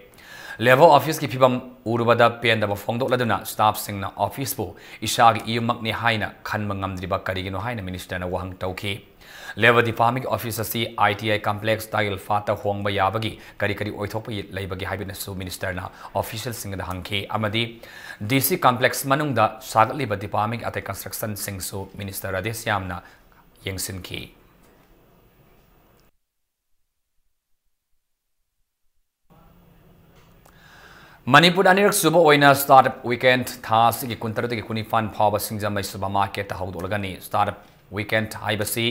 Labour Officeꯀꯤ ꯐꯤꯕꯝ ꯎꯔꯨꯕꯗ ꯄꯦꯟꯗꯕ ꯐꯣꯡꯗꯣꯛꯂꯗꯨꯅ staffꯁꯤꯡꯅ officeꯄꯨ ꯏꯁꯥꯒꯤ ꯏꯌꯨꯝꯃꯛꯅꯤ ꯍꯥꯏꯅ ꯈꯟꯕ ꯉꯝꯗ꯭ꯔꯤꯕ ꯀꯔꯤꯒꯤꯅꯣ ꯍꯥꯏꯅ ministerꯅ ꯋꯥꯍꯪ ꯇꯧꯈꯤ꯫ Labour Departmentꯀꯤ office ꯑꯁꯤ I T I complex Tile Flatꯇ ꯍꯣꯡꯕ ꯌꯥꯕꯒꯤ ꯀꯔꯤ ꯀꯔꯤ ꯑꯣꯏꯊꯣꯛꯄ ꯂꯩꯕꯒꯦ ꯍꯥꯏꯕꯅꯁꯨ ministerꯅ officialꯁꯤꯡꯗ ꯍꯪꯈꯤ ꯑꯃꯗꯤ D C complex ꯃꯅꯨꯡꯗ ꯁꯥꯒꯠꯂꯤꯕ departmentꯀꯤ ꯑꯇꯩ constructionꯁꯤꯡꯁꯨ minister ꯔꯥꯙꯦꯁ꯭ꯌꯥꯝꯅ ꯌꯦꯡꯁꯤꯟꯈꯤ꯫ ꯃꯅꯤꯄꯨꯔꯗ ꯑꯅꯤꯔꯛ ꯁꯨꯕ ꯑꯣꯏꯅ Startup Weekend ꯊꯥ ꯑꯁꯤꯒꯤ ꯀꯨꯟꯇꯔꯨꯛꯇꯒꯤ ꯀꯨꯟꯅꯤꯄꯥꯟ ꯐꯥꯎꯕ ꯁꯤꯡꯖꯃꯩ supermarketꯇ ꯍꯧꯗꯣꯛꯂꯒꯅꯤ꯫ Startup Weekend ꯍꯥꯏꯕꯁꯤ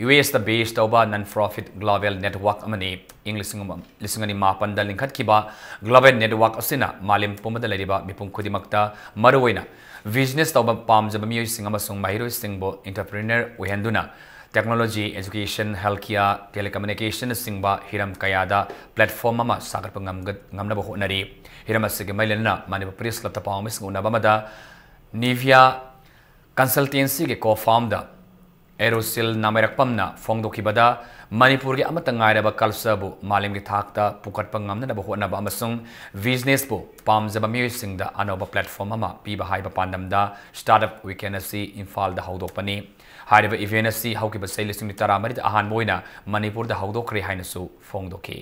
U S ꯇ base ꯇꯧꯕ non-profit global network ꯑꯃꯅꯤ꯫ ꯏꯪ ꯂꯤꯁꯤꯡ ꯑꯃ, ꯂꯤꯁꯤꯡ ꯑꯅꯤ ꯃꯥꯄꯟꯗ ꯂꯤꯡꯈꯠꯈꯤꯕ global network ꯑꯁꯤꯅ ꯃꯥꯂꯦꯝ ꯄꯨꯝꯕꯗ ꯂꯩꯔꯤꯕ ꯃꯤꯄꯨꯝ ꯈꯨꯗꯤꯡꯃꯛꯇ, ꯃꯔꯨꯑꯣꯏꯅ business ꯇꯧꯕ ꯄꯥꯝꯖꯕ ꯃꯤꯑꯣꯏꯁꯤꯡ ꯑꯃꯁꯨꯡ ꯃꯍꯩꯔꯣꯏꯁꯤꯡꯕꯨ entrepreneur ꯑꯣꯏꯍꯟꯗꯨꯅ technology, education, healthcare, telecommunicationꯅꯆꯤꯡꯕ ꯍꯤꯔꯝ ꯀꯌꯥꯗ platform ꯑꯃ ꯁꯥꯒꯠꯄ ꯉꯝꯒ-, ꯉꯝꯅꯕ ꯍꯣꯠꯅꯔꯤ꯫ ꯍꯤꯔꯝ ꯑꯁꯤꯒꯤ ꯃꯔꯤ ꯂꯩꯅꯅ ꯃꯅꯤꯄꯨꯔ Press Clubꯇ ꯄꯥꯎꯃꯤꯁꯤꯡꯒ ꯎꯅꯕ ꯑꯃꯗ Nivea Consultancyꯒꯤ co-founder ꯑꯦꯔꯣꯁꯤꯜ ꯅꯥꯃꯩꯔꯛꯄꯝꯅ ꯐꯣꯡꯗꯣꯛꯈꯤꯕꯗ, ꯃꯅꯤꯄꯨꯔꯒꯤ ꯑꯃꯠꯇ ꯉꯥꯏꯔꯕ cultureꯕꯨ ꯃꯥꯂꯦꯝꯒꯤ ꯊꯥꯛꯇ ꯄꯨꯈꯠꯄ ꯉꯝꯅꯅꯕ ꯍꯣꯠꯅꯕ ꯑꯃꯁꯨꯡ businessꯄꯨ ꯄꯥꯝꯖꯕ ꯃꯤꯑꯣꯏꯁꯤꯡꯗ ꯑꯅꯧꯕ platform ꯑꯃ ꯄꯤꯕ ꯍꯥꯏꯕ ꯄꯥꯟꯗꯝꯗ Startup Weekend ꯑꯁꯤ ꯏꯝꯐꯥꯜꯗ ꯍꯧꯗꯣꯛꯄꯅꯤ꯫ ꯍꯥꯏꯔꯤꯕ event ꯑꯁꯤ ꯍꯧꯈꯤꯕ ꯆꯍꯤ ꯂꯤꯁꯤꯡ ꯇꯔꯥꯃꯔꯤꯗ ꯑꯍꯥꯟꯕ ꯑꯣꯏꯅ ꯃꯅꯤꯄꯨꯔꯗ ꯍꯧꯗꯣꯛꯈ꯭ꯔꯦ ꯍꯥꯏꯅꯁꯨ ꯐꯣꯡꯗꯣꯛꯈꯤ꯫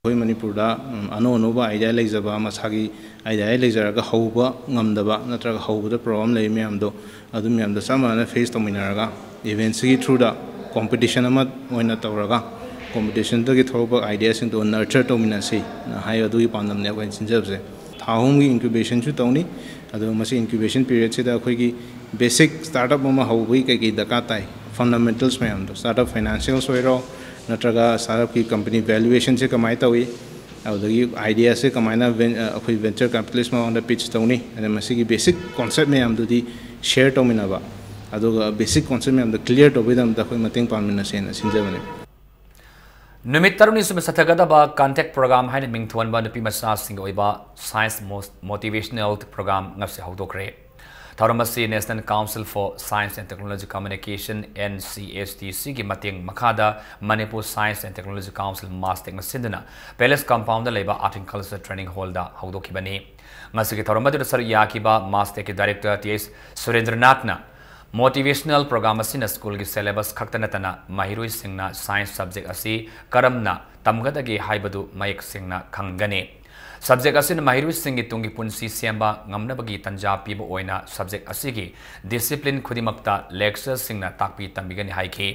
ꯑꯩꯈꯣꯏ ꯃꯅꯤꯄꯨꯔꯗ, ꯎꯝ, ꯑꯅꯧ ꯑꯅꯧꯕ idea ꯂꯩꯖꯕ, ꯃꯁꯥꯒꯤ idea ꯂꯩꯖꯔꯒ ꯍꯧꯕ ꯉꯝꯗꯕ ꯅꯠꯇ꯭ꯔꯒ ꯍꯧꯕꯗ problem ꯂꯩ ꯃꯌꯥꯝꯗꯣ, ꯑꯗꯨ ꯃꯌꯥꯝꯗꯣ ꯆꯞ ꯃꯥꯟꯅꯅ face ꯇꯧꯃꯤꯟꯅꯔꯒ eventꯁꯤꯒꯤ throughꯗ competition ꯑꯃ ꯑꯣꯏꯅ ꯇꯧꯔꯒ competitionꯗꯒꯤ ꯊꯣꯛꯂꯛꯄ ideaꯁꯤꯡꯗꯣ nurture ꯇꯧꯃꯤꯟꯅꯁꯤ ꯍꯥꯏ, ꯑꯗꯨꯒꯤ ꯄꯥꯟꯗꯝꯅꯦ ꯑꯩꯈꯣꯏꯅ ꯁꯤꯟꯖꯕꯁꯦ꯫ ꯊꯥ ꯑꯍꯨꯝꯒꯤ incubationꯁꯨ ꯇꯧꯅꯤ꯫ ꯑꯗꯣ ꯃꯁꯤ incubation periodꯁꯤꯗ ꯑꯩꯈꯣꯏꯒꯤ basic startup ꯑꯃ ꯍꯧꯕꯒꯤ ꯀꯩꯀꯩ ꯗꯔꯀꯥꯔ ꯇꯥꯏ, Fundamentals ꯃꯌꯥꯝꯗꯣ, startup financials ꯑꯣꯏꯔꯣ, ꯅꯠꯇ꯭ꯔꯒ startupꯀꯤ company valuationꯁꯦ ꯀꯃꯥꯏꯅ ꯇꯧꯏ, ꯑꯗꯨꯗꯒꯤ ideaꯁꯦ ꯀꯃꯥꯏꯅ ven- ꯑ, ꯑꯩꯈꯣꯏ venture capitalist ꯃꯃꯥꯡꯗ pitch ꯇꯧꯅꯤ, ꯑꯗ ꯃꯁꯤꯒꯤ basic concept ꯃꯌꯥꯝꯗꯨꯗꯤ share ꯇꯧꯃꯤꯟꯅꯕ, ꯑꯗꯨꯒ basic concept ꯃꯌꯥꯝꯗꯣ clear ꯇꯧꯕꯒꯤꯗꯃꯛꯇ ꯑꯩꯈꯣꯏ ꯃꯇꯦꯡ ꯄꯥꯡꯃꯤꯟꯅꯁꯦꯅ ꯁꯤꯟꯖꯕꯅꯤ꯫ ꯅꯨꯃꯤꯠ ꯇꯔꯨꯛꯅꯤ ꯁꯨꯕ ꯆꯠꯊꯒꯗꯕ ꯀꯟꯇꯦꯛ ꯄ꯭ꯔꯣꯒ꯭ꯔꯥꯝ ꯍꯥꯏꯅ ꯃꯤꯡꯊꯣꯟꯕ ꯅꯨꯄꯤ ꯃꯆꯥꯁꯤꯡꯒꯤ ꯑꯣꯏꯕ ꯁꯥꯏꯟꯁ ꯃꯣ- ꯃꯣꯇꯤꯚꯦꯁꯅꯦꯜ ꯄ꯭ꯔꯣꯒ꯭ꯔꯥꯝ ꯉꯁꯤ ꯍꯧꯗꯣꯛꯈ꯭ꯔꯦ꯫ ꯊꯧꯔꯝ ꯑꯁꯤ National Council for Science and Technology Communication, N C S T C, ꯒꯤ ꯃꯇꯦꯡ ꯃꯈꯥꯗ Manipur Science and Technology Council, MASTECꯅ ꯁꯤꯟꯗꯨꯅ Palace Compoundꯗ ꯂꯩꯕ Art and Culture Training Hallꯗ ꯍꯧꯗꯣꯛꯈꯤꯕꯅꯤ꯫ ꯉꯁꯤꯒꯤ ꯊꯧꯔꯝ ꯑꯗꯨꯗ ꯁꯔꯨꯛ ꯌꯥꯈꯤꯕ MASTECꯀꯤ Director T H ꯁꯨꯔꯦꯟꯗ꯭ꯔꯅꯥꯊꯅ, motivational programme ꯑꯁꯤꯅ ꯁ꯭ꯀꯨꯜꯒꯤ syllabus ꯈꯛꯇ ꯅꯠꯇꯅ ꯃꯍꯩꯔꯣꯏꯁꯤꯡꯅ ꯁꯥꯏꯟꯁ subject ꯑꯁꯤ ꯀꯔꯝꯅ ꯇꯝꯒꯗꯒꯦ ꯍꯥꯏꯕꯗꯨ ꯃꯌꯦꯛ ꯁꯦꯡꯅ ꯈꯪꯒꯅꯤ꯫ Subject ꯑꯁꯤꯅ ꯃꯍꯩꯔꯣꯏꯁꯤꯡꯒꯤ ꯇꯨꯡꯒꯤ ꯄꯨꯟꯁꯤ ꯁꯦꯝꯕ ꯉꯝꯅꯕꯒꯤ ꯇꯥꯟꯖꯥ ꯄꯤꯕ ꯑꯣꯏꯅ subject ꯑꯁꯤꯒꯤ discipline ꯈꯨꯗꯤꯡꯃꯛꯇ lecturerꯁꯤꯡꯅ ꯇꯥꯛꯄꯤ ꯇꯝꯕꯤꯒꯅꯤ ꯍꯥꯏꯈꯤ꯫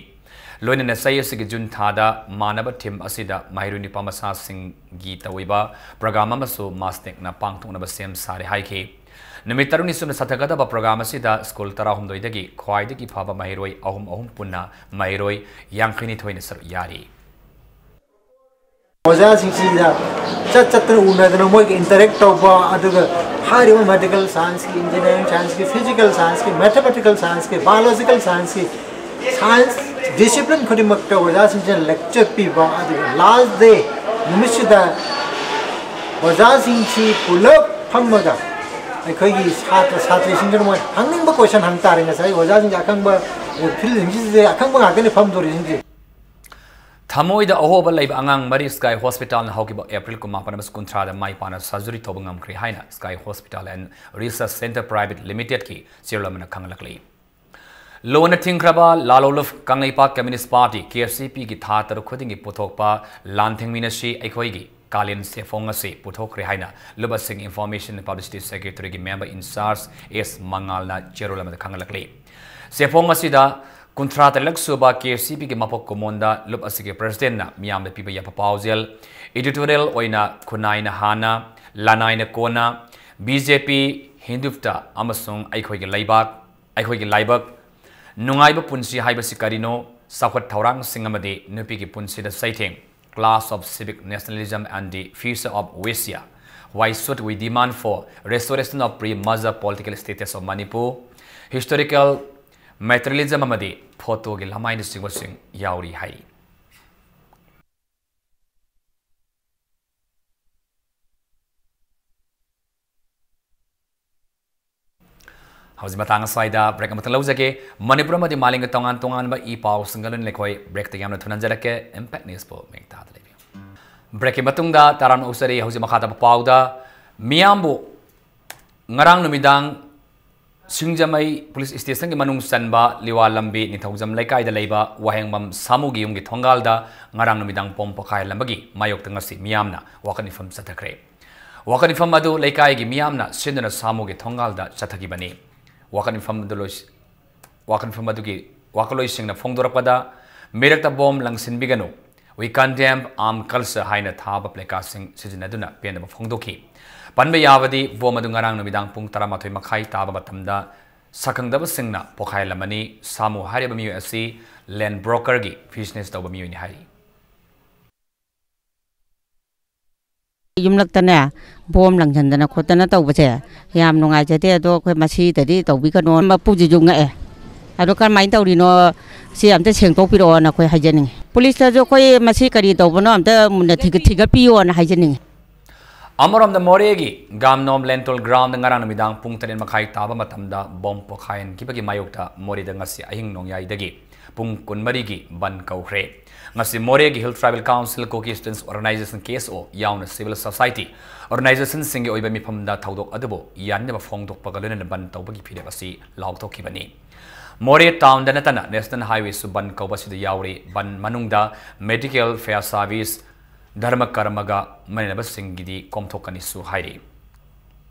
ꯂꯣꯏꯅꯅ ꯆꯍꯤ ꯑꯁꯤꯒꯤ ꯖꯨꯟ ꯊꯥꯗ ꯃꯥꯟꯅꯕ theme ꯑꯁꯤꯗ ꯃꯍꯩꯔꯣꯏ ꯅꯨꯄꯥ ꯃꯆꯥꯁꯤꯡꯒꯤ ꯇꯧꯏꯕ ꯄ꯭ꯔꯣꯒ꯭ꯔꯥꯝ ꯑꯃꯁꯨ MASTECꯅ ꯄꯥꯡꯊꯣꯛꯅꯕ ꯁꯦꯝ ꯁꯥꯔꯦ ꯍꯥꯏꯈꯤ꯫ ꯅꯨꯃꯤꯠ ꯇꯔꯨꯛꯅꯤ ꯁꯨꯞꯅ ꯆꯠꯊꯒꯗꯕ ꯄ꯭ꯔꯣꯒ꯭ꯔꯥꯝ ꯑꯁꯤꯗ ꯁ꯭ꯀꯨꯜ ꯇꯔꯥꯍꯨꯝꯗꯣꯏꯗꯒꯤ ꯈ꯭ꯋꯥꯏꯗꯒꯤ ꯐꯕ ꯃꯍꯩꯔꯣꯏ ꯑꯍꯨꯝ ꯑꯍꯨꯝ ꯄꯨꯟꯅ ꯃꯍꯩꯔꯣꯏ ꯌꯥꯡꯈꯩꯅꯤꯊꯣꯏꯅ ꯁꯔꯨꯛ ꯌꯥꯔꯤ꯫ ꯑꯣꯖꯥꯁꯤꯡꯁꯤꯗ ꯆꯠ ꯆꯠꯇꯅ ꯎꯅꯗꯅ ꯃꯣꯏꯒ interact ꯇꯧꯕ, ꯑꯗꯨꯒ ꯍꯥꯏꯔꯤꯕ medical scienceꯀꯤ, engineering scienceꯀꯤ, physical scienceꯀꯤ, mathematical scienceꯀꯤ, biological scienceꯀꯤ, science discipline ꯈꯨꯗꯤꯡꯃꯛꯇ ꯑꯣꯖꯥꯁꯤꯡꯁꯤꯅ lecture ꯄꯤꯕ, ꯑꯗꯨꯒ last day ꯅꯨꯃꯤꯠꯁꯤꯗ ꯑꯣꯖꯥꯁꯤꯡꯁꯤ ꯄꯨꯂꯞ ꯐꯝꯃꯒ ꯑꯩꯈꯣꯏꯒꯤ ꯁꯥꯇ꯭ꯔ ꯁꯥꯇ꯭ꯔꯤꯁꯤꯡꯗꯨꯅ ꯃꯣꯏ ꯍꯪꯅꯤꯡꯕ question ꯍꯪ ꯇꯥꯔꯦ꯫ ꯉꯁꯥꯏ ꯑꯣꯖꯥꯁꯤꯡꯁꯦ ꯑꯈꯪꯕ fieldꯁꯤꯡꯁꯤꯗ ꯑꯈꯪꯕ ꯉꯥꯛꯇꯅꯤ ꯐꯝꯗꯣꯔꯤꯁꯤꯡꯁꯦ꯫ ꯊꯃꯣꯏꯗ ꯑꯍꯣꯕ ꯂꯩꯕ ꯑꯉꯥꯡ ꯃꯔꯤ Sky Hospitalꯅ ꯍꯧꯈꯤꯕ April ꯀꯨꯟꯃꯥꯄꯟ ꯑꯃꯁꯨꯡ ꯀꯨꯟꯊ꯭ꯔꯥꯗ ꯃꯥꯏ ꯄꯥꯛꯅ surgery ꯇꯧꯕ ꯉꯝꯈ꯭ꯔꯦ ꯍꯥꯏꯅ Sky Hospital and Research Centre Private Limitedꯀꯤ chairman ꯑꯃꯅ ꯈꯪꯍꯜꯂꯛꯂꯤ꯫ ꯂꯣꯟꯅ ꯊꯤꯡꯈ꯭ꯔꯕ ꯂꯥꯂꯣꯡꯂꯨꯞ Kangleipak Communist Party, K C Pꯒꯤ ꯊꯥ ꯇꯔꯨꯛ ꯈꯨꯗꯤꯡꯒꯤ ꯄꯨꯊꯣꯛꯄ ꯂꯥꯟ ꯊꯤꯡꯃꯤꯟꯅꯁꯤ ꯑꯩꯈꯣꯏꯒꯤ ꯀꯥꯂꯦꯟ ꯆꯦꯐꯣꯡ ꯑꯁꯤ ꯄꯨꯊꯣꯛꯈ꯭ꯔꯦ ꯍꯥꯏꯅ ꯂꯨꯞ ꯑꯁꯤꯡ Information Publicity Secretaryꯒꯤ member in charge S ꯃꯉꯥꯜꯅ ꯆꯦꯔꯣꯜ ꯑꯃꯗ ꯈꯪꯍꯜꯂꯛꯂꯤ꯫ ꯆꯦꯐꯣꯡ ꯑꯁꯤꯗ ꯀꯨꯟꯊ꯭ꯔꯥ ꯇꯔꯦꯠꯂꯛ ꯁꯨꯕ K C Pꯒꯤ ꯃꯄꯣꯛ ꯀꯨꯝꯑꯣꯟꯗ ꯂꯨꯞ ꯑꯁꯤꯒꯤ presidentꯅ ꯃꯤꯌꯥꯝꯗ ꯄꯤꯕ ꯌꯥꯕ ꯄꯥꯎꯖꯦꯜ, editorial ꯑꯣꯏꯅ ꯈꯨꯟꯅꯥꯏꯅ ꯍꯥꯟꯅ, ꯂꯅꯥꯏꯅ ꯀꯣꯟꯅ, B J P, ꯍꯤꯟꯗꯨꯇ꯭ꯋ ꯑꯃꯁꯨꯡ ꯑꯩꯈꯣꯏꯒꯤ ꯂꯩꯕꯥꯛ, ꯑꯩꯈꯣꯏꯒꯤ ꯂꯥꯏꯕꯛ, ꯅꯨꯡꯉꯥꯏꯕ ꯄꯨꯟꯁꯤ ꯍꯥꯏꯕꯁꯤ ꯀꯔꯤꯅꯣ? ꯆꯥꯎꯈꯠ ꯊꯧꯔꯥꯡꯁꯤꯡ ꯑꯃꯗꯤ ꯅꯨꯄꯤꯒꯤ ꯄꯨꯟꯁꯤꯗ ꯆꯩꯊꯦꯡ, Clash of Civic Nationalism and the Future of Wasia, Why Should We Demand for Restoration of Pre-Merger Political Status of Manipur, Historical Materialism ꯑꯃꯗꯤ ꯐꯣꯇꯣꯒꯤ ꯂꯃꯥꯏꯅꯆꯤꯡꯕꯁꯤꯡ ꯌꯥꯎꯔꯤ ꯍꯥꯏꯔꯤ꯫ ꯍꯧꯖꯤꯛ ꯃꯇꯥꯡ ꯑꯁ꯭ꯋꯥꯏꯗ break ꯑꯃꯇꯪ ꯂꯧꯖꯒꯦ꯫ ꯃꯅꯤꯄꯨꯔ ꯑꯃꯗꯤ ꯃꯥꯂꯦꯝꯒꯤ ꯇꯣꯉꯥꯟ ꯇꯣꯉꯥꯟꯕ ꯏ ꯄꯥꯎꯁꯤꯡꯒ ꯂꯣꯏꯅ ꯑꯩꯈꯣꯏ break ꯇ ꯌꯥꯝꯅ ꯊꯨꯅ ꯍꯟꯖꯔꯛꯀꯦ꯫ Impact News ꯕꯨ ꯃꯤꯡ ꯇꯥꯗ ꯂꯩꯕꯤꯌꯨ꯫ Break ꯀꯤ ꯃꯇꯨꯡꯗ ꯇꯔꯥꯝꯅ ꯑꯣꯛꯆꯔꯤ꯫ ꯍꯧꯖꯤꯛ ꯃꯈꯥ ꯇꯥꯕ ꯄꯥꯎꯗ ꯃꯤꯌꯥꯝꯕꯨ ꯉꯔꯥꯡ ꯅꯨꯃꯤꯗꯥꯡ ꯁꯤꯡꯖꯃꯩ police station ꯒꯤ ꯃꯅꯨꯡ ꯆꯟꯕ ꯂꯤꯋꯥ ꯂꯝꯕꯤ ꯅꯤꯡꯊꯧꯖꯝ ꯂꯩꯀꯥꯏꯗ ꯂꯩꯕ ꯋꯥꯍꯦꯡꯕꯝ ꯁꯥꯃꯨꯒꯤ ꯌꯨꯝꯒꯤ ꯊꯣꯡꯒꯥꯜꯗ ꯉꯔꯥꯡ ꯅꯨꯃꯤꯗꯥꯡ bomb ꯄꯣꯈꯥꯏꯍꯜꯂꯝꯕꯒꯤ ꯃꯥꯌꯣꯛꯇ ꯉꯁꯤ ꯃꯤꯌꯥꯝꯅ ꯋꯥꯀꯠ ꯃꯤꯐꯝ ꯆꯠꯊꯈ꯭ꯔꯦ꯫ ꯋꯥꯀꯠ ꯃꯤꯐꯝ ꯑꯗꯨ ꯂꯩꯀꯥꯏꯒꯤ ꯃꯤꯌꯥꯝꯅ ꯁꯤꯟꯗꯨꯅ ꯁꯥꯃꯨꯒꯤ ꯊꯣꯡꯒꯥꯜꯗ ꯆꯠꯊꯈꯤꯕꯅꯤ꯫ ꯋꯥꯀꯠ ꯃꯤꯐꯝ ꯑꯗꯨ ꯂꯣꯏꯁꯤ-, ꯋꯥꯀꯠ ꯃꯤꯐꯝ ꯑꯗꯨꯒꯤ ꯋꯥꯈꯜꯂꯣꯏꯁꯤꯡꯅ ꯐꯣꯡꯗꯣꯔꯛꯄꯗ, "ꯃꯤꯔꯛꯇ bomb ꯂꯪꯁꯤꯟꯕꯤꯒꯅꯨ, We condemn armed culture" ꯍꯥꯏꯅ ꯊꯥꯕ placard ꯁꯤꯡ ꯁꯤꯖꯤꯟꯅꯗꯨꯅ ꯄꯦꯟꯗꯕ ꯐꯣꯡꯗꯣꯛꯈꯤ꯫ ꯄꯟꯕ ꯌꯥꯕꯗꯤ, bomb ꯑꯗꯨ ꯉꯔꯥꯡ ꯅꯨꯃꯤꯗꯥꯡ ꯄꯨꯡ ꯇꯔꯥꯃꯥꯊꯣꯏ ꯃꯈꯥꯏ ꯇꯥꯕ ꯃꯇꯝꯗ ꯁꯛꯈꯪꯗꯕꯁꯤꯡꯅ ꯄꯣꯈꯥꯏꯍꯜꯂꯝꯕꯅꯤ꯫ ꯁꯥꯃꯨ ꯍꯥꯏꯔꯤꯕ ꯃꯤꯑꯣꯏ ꯑꯁꯤ land broker ꯒꯤ business ꯇꯧꯕ ꯃꯤꯑꯣꯏꯅꯤ ꯍꯥꯏꯔꯤ꯫ ꯌꯨꯝꯂꯛꯇꯅꯦ, bomb ꯂꯪꯁꯟꯗꯅ ꯈꯣꯠꯇꯅ ꯇꯧꯕꯁꯦ ꯌꯥꯝ ꯅꯨꯡꯉꯥꯏꯖꯗꯦ꯫ ꯑꯗꯣ ꯑꯩꯈꯣꯏ ꯃꯁꯤꯗꯗꯤ ꯇꯧꯕꯤꯒꯅꯣ꯫ ꯃꯄꯨꯁꯤꯁꯨ ꯉꯛꯑꯦ꯫ ꯑꯗꯣ ꯀꯔꯝꯍꯥꯏꯅ ꯇꯧꯔꯤꯅꯣ, ꯁꯤ ꯑꯝꯇ ꯁꯦꯡꯗꯣꯛꯄꯤꯔꯛꯑꯣꯅ ꯑꯩꯈꯣꯏ ꯍꯥꯏꯖꯅꯤꯡꯉꯤ꯫ Police ꯇꯁꯨ ꯑꯩꯈꯣꯏ ꯃꯁꯤ ꯀꯔꯤ ꯇꯧꯕꯅꯣ ꯑꯝꯇ ꯃꯨꯟꯅ ꯊꯤꯒ-, ꯊꯤꯒꯠꯄꯤꯌꯣꯅ ꯍꯥꯏꯖꯅꯤꯡꯉꯤ꯫ ꯑꯃꯔꯣꯝꯗ ꯃꯣꯔꯦꯒꯤ ꯒꯥꯝꯅꯣꯝ ꯂꯦꯟꯇꯣꯜ ground ꯗ ꯉꯔꯥꯡ ꯅꯨꯃꯤꯗꯥꯡ ꯄꯨꯡ ꯇꯔꯦꯠ ꯃꯈꯥꯏ ꯇꯥꯕ ꯃꯇꯝꯗ bomb ꯄꯣꯈꯥꯏꯍꯟꯈꯤꯕꯒꯤ ꯃꯥꯌꯣꯛꯇ ꯃꯣꯔꯦꯗ ꯉꯁꯤ ꯑꯍꯤꯡ ꯅꯣꯡꯌꯥꯏꯗꯒꯤ ꯄꯨꯡ ꯀꯨꯟꯃꯔꯤꯒꯤ ꯕꯟꯗ ꯀꯧꯈ꯭ꯔꯦ꯫ ꯉꯁꯤ ꯃꯣꯔꯦꯒꯤ Hill Tribal Council, Kuki Students Organization, K S O, ꯌꯥꯎꯅ civil society organization ꯁꯤꯡꯒꯤ ꯑꯣꯏꯕ ꯃꯤꯐꯝꯗ ꯊꯧꯗꯣꯛ ꯑꯗꯨꯕꯨ ꯌꯥꯅꯤꯡꯗꯕ ꯐꯣꯡꯗꯣꯛꯄꯒ ꯂꯣꯏꯅꯅ ꯕꯟꯗ ꯇꯧꯕꯒꯤ ꯐꯤꯔꯦꯞ ꯑꯁꯤ ꯂꯥꯎꯊꯣꯛꯈꯤꯕꯅꯤ꯫ ꯃꯣꯔꯦ town ꯗ ꯅꯠꯇꯅ National Highway ꯁꯨ ꯕꯟꯗ ꯀꯧꯕ ꯑꯁꯤꯗ ꯌꯥꯎꯔꯤ꯫ ꯕꯟꯗ ꯃꯅꯨꯡꯗ medical, fire service, ꯙꯔꯃ ꯀꯔꯃꯒ ꯃꯔꯤ ꯂꯩꯅꯕꯁꯤꯡꯒꯤꯗꯤ ꯀꯣꯝꯊꯣꯛꯀꯅꯤꯁꯨ ꯍꯥꯏꯔꯤ꯫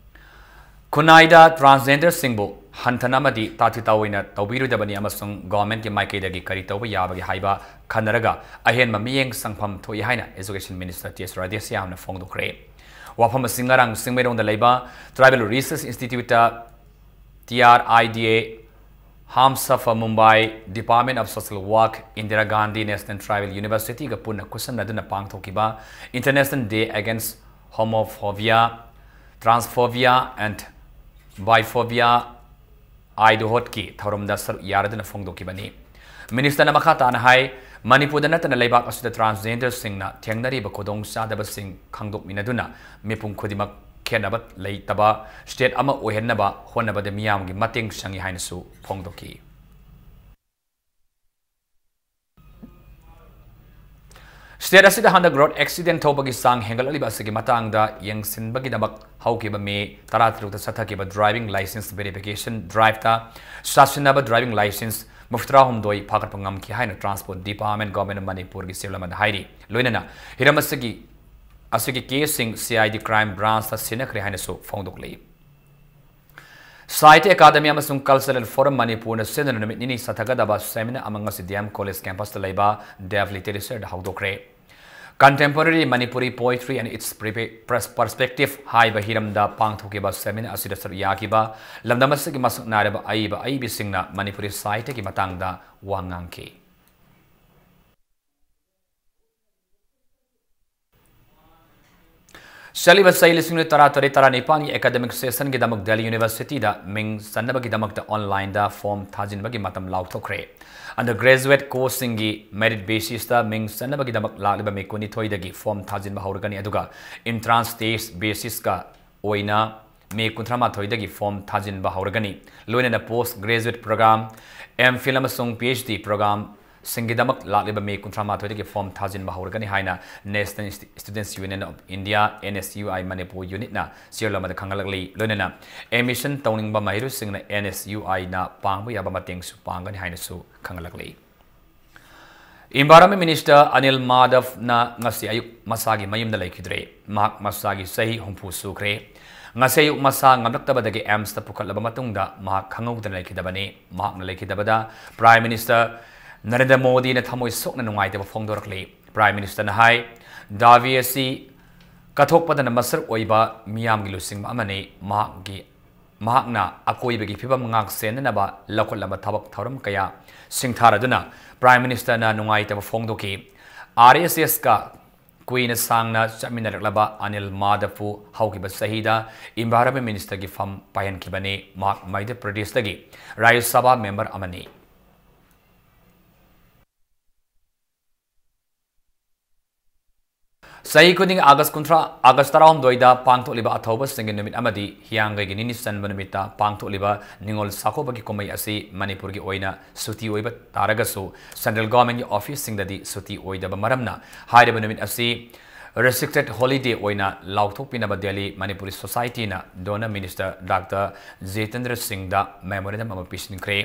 ꯈꯨꯟꯅꯥꯏꯗ transgender ꯁꯤꯡꯕꯨ ꯍꯟꯊꯅ ꯑꯃꯗꯤ ꯇꯥꯊꯤ ꯇꯥꯑꯣꯏꯅ ꯇꯧꯕꯤꯔꯣꯏꯗꯕꯅꯤ ꯑꯃꯁꯨꯡ government ꯀꯤ ꯃꯥꯏꯀꯩꯗꯒꯤ ꯀꯔꯤ ꯇꯧꯕ ꯌꯥꯕꯒꯦ ꯍꯥꯏꯕ ꯈꯟꯅꯔꯒ ꯑꯍꯦꯟꯕ ꯃꯤꯠꯌꯦꯡ ꯆꯪꯐꯝ ꯊꯣꯛꯏ ꯍꯥꯏꯅ Education Minister T S ꯔꯥꯙꯦꯁ꯭ꯌꯥꯝꯅ ꯐꯣꯡꯗꯣꯛꯈ꯭ꯔꯦ꯫ ꯋꯥꯐꯝ ꯑꯁꯤ ꯉꯔꯥꯡ ꯆꯤꯡꯃꯩꯔꯣꯡꯗ ꯂꯩꯕ Tribal Research Institute ꯇ T R I D A Hamsafar Mumbai, Department of Social Work, Indira Gandhi National Tribal University ꯒ ꯄꯨꯟꯅ ꯈꯨꯠꯁꯝꯅꯗꯨꯅ ꯄꯥꯡꯊꯣꯛꯈꯤꯕ International Day Against Homophobia, Transphobia and Biphobia ꯑꯥꯏꯗꯣꯍꯣꯠꯀꯤ ꯊꯧꯔꯝꯗ ꯁꯔꯨꯛ ꯌꯥꯔꯗꯨꯅ ꯐꯣꯡꯗꯣꯛꯈꯤꯕꯅꯤ꯫ ꯃꯤꯅꯤꯁꯇꯔꯅ ꯃꯈꯥ ꯇꯥꯅ ꯍꯥꯏ, ꯃꯅꯤꯄꯨꯔꯗ ꯅꯠꯇꯅ ꯂꯩꯕꯥꯛ ꯑꯁꯤꯗ ꯇ꯭ꯔꯥꯟꯁꯖꯦꯟꯗꯔꯁꯤꯡꯅ ꯊꯦꯡꯅꯔꯤꯕ ꯈꯨꯗꯣꯡꯆꯥꯗꯕꯁꯤꯡ ꯈꯪꯗꯣꯛꯃꯤꯟꯅꯗꯨꯅ ꯃꯤꯄꯨꯝ ꯈꯨꯗꯤꯡꯃꯛ ꯈꯦꯠꯅꯕ ꯂꯩꯇꯕ ꯁ꯭ꯇꯦꯠ ꯑꯃ ꯑꯣꯏꯍꯟꯅꯕ ꯍꯣꯠꯅꯕꯗ ꯃꯤꯌꯥꯝꯒꯤ ꯃꯇꯦꯡ ꯆꯪꯏ ꯍꯥꯏꯅꯁꯨ ꯐꯣꯡꯗꯣꯛꯈꯤ꯫ ꯁ꯭ꯇꯦꯠ ꯑꯁꯤꯗ ꯍꯟꯗꯛ ꯔꯣꯗ ꯑꯦꯛꯁꯤꯗꯦꯟ ꯊꯣꯛꯄꯒꯤ ꯆꯥꯡ ꯍꯦꯟꯒꯠꯂꯛꯂꯤꯕ ꯑꯁꯤꯒꯤ ꯃꯇꯥꯡꯗ ꯌꯦꯡꯁꯤꯟꯕꯒꯤꯗꯃꯛ ꯍꯧꯈꯤꯕ ꯃꯦ ꯇꯔꯥꯇꯔꯨꯛꯇ ꯆꯠꯊꯈꯤꯕ ꯗ꯭ꯔꯥꯏꯚꯤꯡ ꯂꯥꯏꯁꯦꯟꯁ ꯚꯦꯔꯤꯐꯤꯀꯦꯁꯟ ꯗ꯭ꯔꯥꯏꯚꯇ ꯁꯥꯁꯤꯟꯅꯕ ꯗ꯭ꯔꯥꯏꯚꯤꯡ ꯂꯥꯏꯁꯦꯟꯁ ꯃꯔꯤꯐꯨꯇꯔꯥꯍꯨꯝꯗꯣꯏ ꯐꯥꯒꯠꯄ ꯉꯝꯈꯤ ꯍꯥꯏꯅ ꯇ꯭ꯔꯥꯟꯁꯄꯣꯔꯠ ꯗꯤꯄꯥꯔꯠꯃꯦꯟ, ꯒꯚꯔꯟꯃꯦꯟꯠ ꯑꯣꯐ ꯃꯅꯤꯄꯨꯔꯒꯤ ꯆꯦꯔꯣꯜ ꯑꯃꯗ ꯍꯥꯏꯔꯤ꯫ ꯂꯣꯏꯅꯅ ꯍꯤꯔꯝ ꯑꯁꯤꯒꯤ, ꯑꯁꯤꯒꯤ ꯀꯦꯁꯁꯤꯡ ꯁꯤ ꯑꯥꯏ ꯗꯤ ꯀ꯭ꯔꯥꯏꯝ ꯕ꯭ꯔꯥꯟꯆꯇ ꯁꯤꯟꯅꯈ꯭ꯔꯦ ꯍꯥꯏꯅꯁꯨ ꯐꯣꯡꯗꯣꯛꯂꯤ꯫ ꯁꯥꯍꯤꯇ꯭ꯌ ꯑꯦꯀꯥꯗꯃꯤ ꯑꯃꯁꯨꯡ ꯀꯜꯆꯔꯦꯜ ꯐꯣꯔꯝ ꯃꯅꯤꯄꯨꯔꯅ ꯁꯤꯟꯗꯨꯅ ꯅꯨꯃꯤꯠ ꯅꯤꯅꯤ ꯆꯠꯊꯒꯗꯕ ꯁꯦꯃꯤꯅꯥꯔ ꯑꯃ ꯉꯁꯤ ꯗꯤ ꯑꯦꯝ ꯀꯣꯂꯦꯖ ꯀꯦꯝꯄꯁꯇ ꯂꯩꯕ ꯗꯦꯕ ꯂꯤꯇꯔꯦꯆꯔꯗ ꯍꯧꯗꯣꯛꯈ꯭ꯔꯦ꯫ Contemporary Manipuri Poetry and Its Perpe-, Pers-, Perspective ꯍꯥꯏꯕ ꯍꯤꯔꯝꯗ ꯄꯥꯡꯊꯣꯛꯈꯤꯕ ꯁꯦꯃꯤꯅꯥꯔ ꯑꯁꯤꯗ ꯁꯔꯨꯛ ꯌꯥꯈꯤꯕ ꯂꯝꯗꯝ ꯑꯁꯤꯒꯤ ꯃꯁꯛ ꯅꯥꯏꯔꯕ ꯑꯏꯕ ꯑꯏꯕꯤꯁꯤꯡꯅ ꯃꯅꯤꯄꯨꯔꯤ ꯁꯥꯍꯤꯇ꯭ꯌꯒꯤ ꯃꯇꯥꯡꯗ ꯋꯥ ꯉꯥꯡꯈꯤ꯫ ꯆꯠꯂꯤꯕ ꯆꯍꯤ ꯂꯤꯁꯤꯡ ꯑꯅꯤ ꯇꯔꯥꯇꯔꯦꯠ ꯇꯔꯥꯅꯤꯄꯥꯟꯒꯤ ꯑꯦꯀꯥꯗꯃꯤꯛ ꯁꯦꯁꯟꯒꯤꯗꯃꯛ ꯗꯦꯜꯂꯤ ꯌꯨꯅꯤꯚꯔꯁꯤꯇꯤꯗ ꯃꯤꯡ ꯆꯟꯅꯕꯒꯤꯗꯃꯛꯇ ꯑꯣꯟꯂꯥꯏꯟꯗ ꯐꯣꯔꯝ ꯊꯥꯖꯤꯟꯕꯒꯤ ꯃꯇꯝ ꯂꯥꯎꯊꯣꯛꯈ꯭ꯔꯦ꯫ ꯑꯟꯗꯔ ꯒ꯭ꯔꯦꯖꯨꯑꯦꯠ ꯀꯣꯔꯁꯁꯤꯡꯒꯤ ꯃꯦꯔꯤꯠ ꯕꯦꯁꯤꯁꯇ ꯃꯤꯡ ꯆꯟꯅꯕꯒꯤꯗꯃꯛ ꯂꯥꯛꯂꯤꯕ ꯃꯦ ꯀꯨꯟꯅꯤꯊꯣꯏꯗꯒꯤ ꯐꯣꯔꯝ ꯊꯥꯖꯤꯟꯕ ꯍꯧꯔꯒꯅꯤ, ꯑꯗꯨꯒ ꯏꯟꯇ꯭ꯔꯥꯟꯁ ꯇꯦꯁ ꯕꯦꯁꯤꯁꯀ ꯑꯣꯏꯅ ꯃꯦ ꯀꯨꯟꯊ꯭ꯔꯥꯃꯥꯊꯣꯏꯗꯒꯤ ꯐꯣꯔꯝ ꯊꯥꯖꯤꯟꯕ ꯍꯧꯔꯒꯅꯤ꯫ ꯂꯣꯏꯅꯅ ꯄꯣꯁ ꯒ꯭ꯔꯦꯖꯨꯑꯦꯠ ꯄ꯭ꯔꯣꯒ꯭ꯔꯥꯝ, ꯑꯦꯝ ꯐꯤꯜ ꯑꯃꯁꯨꯡ ꯄꯤ ꯑꯩꯆ ꯗꯤ ꯄ꯭ꯔꯣꯒ꯭ꯔꯥꯝꯁꯤꯡꯒꯤꯗꯃꯛ ꯂꯥꯛꯂꯤꯕ ꯃꯦ ꯀꯨꯟꯊ꯭ꯔꯥꯃꯥꯊꯣꯏꯗꯒꯤ ꯐꯣꯔꯝ ꯊꯥꯖꯤꯟꯕ ꯍꯧꯔꯒꯅꯤ ꯍꯥꯏꯅ National Students Union of India, N S U I, Manipur ꯌꯨꯅꯤꯠꯅ ꯆꯦꯔꯣꯜ ꯑꯃꯗ ꯈꯪꯍꯜꯂꯛꯂꯤ꯫ ꯂꯣꯏꯅꯅ ꯑꯦꯗꯃꯤꯁꯟ ꯇꯧꯅꯤꯡꯕ ꯃꯍꯩꯔꯣꯏꯁꯤꯡꯅ N S U I ꯅ ꯄꯥꯡꯕ ꯌꯥꯕ ꯃꯇꯦꯡꯁꯨ ꯄꯥꯡꯒꯅꯤ ꯍꯥꯏꯅꯁꯨ ꯈꯪꯍꯜꯂꯛꯂꯤ꯫ Environment Minister ꯑꯅꯤꯜ ꯃꯥꯙꯕꯅ ꯉꯁꯤ ꯑꯌꯨꯛ ꯃꯁꯥꯒꯤ ꯃꯌꯨꯝꯗ ꯂꯩꯈꯤꯗ꯭ꯔꯦ꯫ ꯃꯍꯥꯛ ꯃꯁꯥꯒꯤ ꯆꯍꯤ ꯍꯨꯝꯐꯨ ꯁꯨꯈ꯭ꯔꯦ꯫ ꯉꯁꯤ ꯑꯌꯨꯛ ꯃꯁꯥ ꯉꯝꯂꯛꯇꯕꯗꯒꯤ ꯑꯦꯝꯁꯇ ꯄꯨꯈꯠꯂꯕ ꯃꯇꯨꯡꯗ ꯃꯍꯥꯛ ꯈꯪꯍꯧꯗꯅ ꯂꯩꯈꯤꯗꯕꯅꯤ꯫ ꯃꯍꯥꯛꯅ ꯂꯩꯈꯤꯗꯕꯗ ꯄ꯭ꯔꯥꯏꯝ ꯃꯤꯅꯤꯁꯇꯔ ꯅꯔꯦꯟꯗ꯭ꯔ ꯃꯣꯗꯤꯅ ꯊꯃꯣꯏ ꯁꯣꯛꯅ ꯅꯨꯡꯉꯥꯏꯇꯕ ꯐꯣꯡꯗꯣꯔꯛꯂꯤ꯫ ꯄ꯭ꯔꯥꯏꯝ ꯃꯤꯅꯤꯁꯇꯔꯅ ꯍꯥꯏ, ꯗꯥꯕꯤ ꯑꯁꯤ ꯀꯠꯊꯣꯛꯄꯗꯅ ꯃꯁꯔꯨꯛ ꯑꯣꯏꯕ ꯃꯤꯌꯥꯝꯒꯤ ꯂꯨꯆꯤꯡꯕ ꯑꯃꯅꯤ꯫ ꯃꯍꯥꯛꯀꯤ ꯃꯍꯥꯛꯅ ꯑꯀꯣꯏꯕꯒꯤ ꯐꯤꯕꯝ ꯉꯥꯛ ꯁꯦꯟꯅꯅꯕ ꯂꯧꯈꯠꯂꯕ ꯊꯕꯛ ꯊꯧꯔꯝ ꯀꯌꯥ ꯁꯤꯡꯊꯥꯔꯗꯨꯅ Prime Ministerꯅ ꯅꯨꯡꯉꯥꯏꯇꯕ ꯐꯣꯡꯗꯣꯛꯈꯤ꯫ RSSꯀ ꯀꯨꯏꯅ ꯁꯥꯡꯅ ꯆꯠꯃꯤꯟꯅꯔꯛꯂꯕ ꯑꯅꯤꯜ ꯃꯥꯙꯕꯄꯨ ꯍꯧꯈꯤꯕ ꯆꯍꯤꯗ Environment Ministerꯒꯤ ꯐꯝ ꯄꯥꯏꯍꯟꯈꯤꯕꯅꯤ꯫ ꯃꯍꯥꯛ ꯃꯙ꯭ꯌ ꯄ꯭ꯔꯗꯦꯁꯇꯒꯤ ꯔꯥꯖ꯭ꯌ ꯁꯚꯥ ꯃꯦꯝꯕꯔ ꯑꯃꯅꯤ꯫ ꯆꯍꯤ ꯈꯨꯗꯤꯡꯒꯤ ꯑꯥꯒꯁ ꯀꯨꯟꯊ꯭ꯔꯥ, ꯑꯥꯒꯁ ꯇꯔꯥꯍꯨꯝꯗꯣꯏꯗ ꯄꯥꯡꯊꯣꯛꯂꯤꯕ ꯑꯊꯧꯕꯁꯤꯡꯒꯤ ꯅꯨꯃꯤꯠ ꯑꯃꯗꯤ ꯍꯤꯌꯥꯡꯒꯩꯒꯤ ꯅꯤꯅꯤ ꯆꯟꯕ ꯅꯨꯃꯤꯠꯇ ꯄꯥꯡꯊꯣꯛꯂꯤꯕ ꯅꯤꯉꯣꯜ ꯆꯥꯛꯀꯧꯕꯒꯤ ꯀꯨꯝꯍꯩ ꯑꯁꯤ ꯃꯅꯤꯄꯨꯔꯒꯤ ꯑꯣꯏꯅ ꯁꯨꯇꯤ ꯑꯣꯏꯕ ꯇꯥꯔꯒꯁꯨ, central governmentꯀꯤ officeꯁꯤꯡꯗꯗꯤ ꯁꯨꯇꯤ ꯑꯣꯏꯗꯕ ꯃꯔꯝꯅ, ꯍꯥꯏꯔꯤꯕ ꯅꯨꯃꯤꯠ ꯑꯁꯤ restricted holiday ꯑꯣꯏꯅ ꯂꯥꯎꯊꯣꯛꯄꯤꯅꯕ Delhi Manipuri Societyꯅ Donor Minister Doctor Jitendra ꯁꯤꯡꯗ memorandum ꯑꯃ ꯄꯤꯁꯤꯟꯈ꯭ꯔꯦ꯫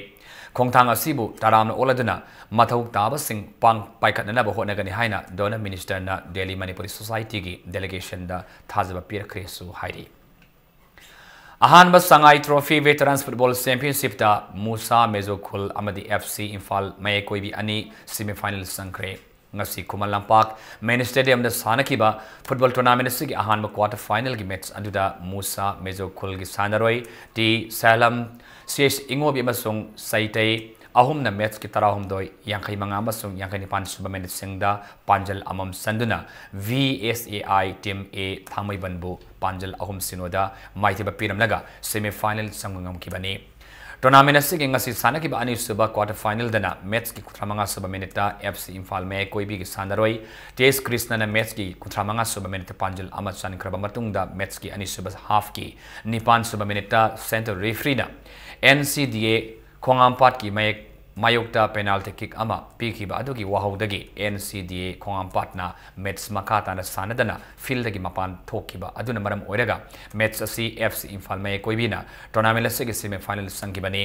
ꯈꯣꯡꯊꯥꯡ ꯑꯁꯤꯕꯨ ꯇꯔꯥꯝꯅ ꯑꯣꯛꯂꯗꯨꯅ ꯃꯊꯧ ꯇꯥꯕꯁꯤꯡ ꯄꯥꯡ-, ꯄꯥꯏꯈꯠꯅꯅꯕ ꯍꯣꯠꯅꯒꯅꯤ ꯍꯥꯏꯅ Donor Ministerꯅ Delhi Manipuri Societyꯒꯤ delegationꯗ ꯊꯥꯖꯕ ꯄꯤꯔꯛꯈ꯭ꯔꯦꯁꯨ ꯍꯥꯏꯔꯤ꯫ ꯑꯍꯥꯟꯕ ꯁꯉꯥꯏ Trophy Veterans Football Championshipꯇ ꯃꯨꯁꯥ ꯃꯦꯖꯣ ꯈꯨꯜ ꯑꯃꯗꯤ FC ꯏꯝꯐꯥꯜ ꯃꯌꯥꯏ ꯀꯣꯏꯕꯤ ꯑꯅꯤ semifinal ꯆꯪꯈ꯭ꯔꯦ꯫ ꯉꯁꯤ ꯈꯨꯃꯟ ꯂꯝꯄꯥꯛ Mini Stadiumꯗ ꯁꯥꯟꯅꯈꯤꯕ football tournament ꯑꯁꯤꯒꯤ ꯑꯍꯥꯟꯕ quarter finalꯒꯤ match ꯑꯗꯨꯗ ꯃꯨꯁꯥ ꯃꯦꯖꯣ ꯈꯨꯜꯒꯤ ꯁꯥꯟꯅꯔꯣꯏ ꯇꯤ ꯁꯥꯂꯝ, ꯁꯤ ꯑꯦꯁ ꯏꯉꯣꯕꯤ ꯑꯃꯁꯨꯡ ꯁꯩꯇꯩ ꯑꯍꯨꯝꯅ matchꯀꯤ ꯇꯔꯥꯍꯨꯝꯗꯣꯏ, ꯌꯥꯡꯈꯩ ꯃꯉꯥ ꯑꯃꯁꯨꯡ ꯌꯥꯡꯈꯩ ꯅꯤꯄꯥꯟ ꯁꯨꯕ minuteꯁꯤꯡꯗ ꯄꯥꯟꯖꯜ ꯑꯃꯃꯝ ꯆꯟꯗꯨꯅ V S A I Team A ꯊꯥꯡꯃꯩꯕꯟꯕꯨ ꯄꯥꯟꯖꯜ ꯑꯍꯨꯝ ꯁꯤꯅꯣꯗ ꯃꯥꯏꯊꯤꯕ ꯄꯤꯔꯝꯂꯒ semifinal ꯆꯪꯕ ꯉꯝꯈꯤꯕꯅꯤ꯫ Tournament ꯑꯁꯤꯒꯤ ꯉꯁꯤ ꯁꯥꯟꯅꯈꯤꯕ ꯑꯅꯤꯁꯨꯕ quarter finalꯗꯅ matchꯀꯤ ꯀꯨꯟꯊ꯭ꯔꯥ ꯃꯉꯥ ꯁꯨꯕ minuteꯇ FC ꯏꯝꯐꯥꯜ ꯃꯌꯥꯏ ꯀꯣꯏꯕꯤꯒꯤ ꯁꯥꯟꯅꯔꯣꯏ ꯇꯤ ꯑꯦꯁ ꯀ꯭ꯔꯤꯁꯅꯅ matchꯀꯤ ꯀꯨꯟꯊ꯭ꯔꯥ ꯃꯉꯥ ꯁꯨꯕ minuteꯇ ꯄꯥꯟꯖꯜ ꯑꯃ ꯆꯟꯈ꯭ꯔꯕ ꯃꯇꯨꯡꯗ matchꯀꯤ ꯑꯅꯤꯁꯨꯕ halfꯀꯤ ꯅꯤꯄꯥꯟ ꯁꯨꯕ minuteꯇ central refereeꯅ N C D A ꯈꯣꯡꯉꯥꯝꯄꯥꯠꯀꯤ ꯃꯌꯦꯛ-, ꯃꯥꯌꯣꯛꯇ penalty kick ꯑꯃ ꯄꯤꯈꯤꯕ ꯑꯗꯨꯒꯤ ꯋꯥꯍꯧꯗꯒꯤ N C D A ꯈꯣꯡꯉꯥꯝꯄꯥꯠꯅ match ꯃꯈꯥ ꯇꯥꯅ ꯁꯥꯟꯅꯗꯅ fieldꯗꯒꯤ ꯃꯄꯥꯟ ꯊꯣꯛꯈꯤꯕ ꯑꯗꯨꯅ ꯃꯔꯝ ꯑꯣꯏꯔꯒ match ꯑꯁꯤ FC ꯏꯝꯐꯥꯜ ꯃꯌꯥꯏ ꯀꯣꯏꯕꯤꯅ tournament ꯑꯁꯤꯒꯤ semifinal ꯆꯪꯈꯤꯕꯅꯤ꯫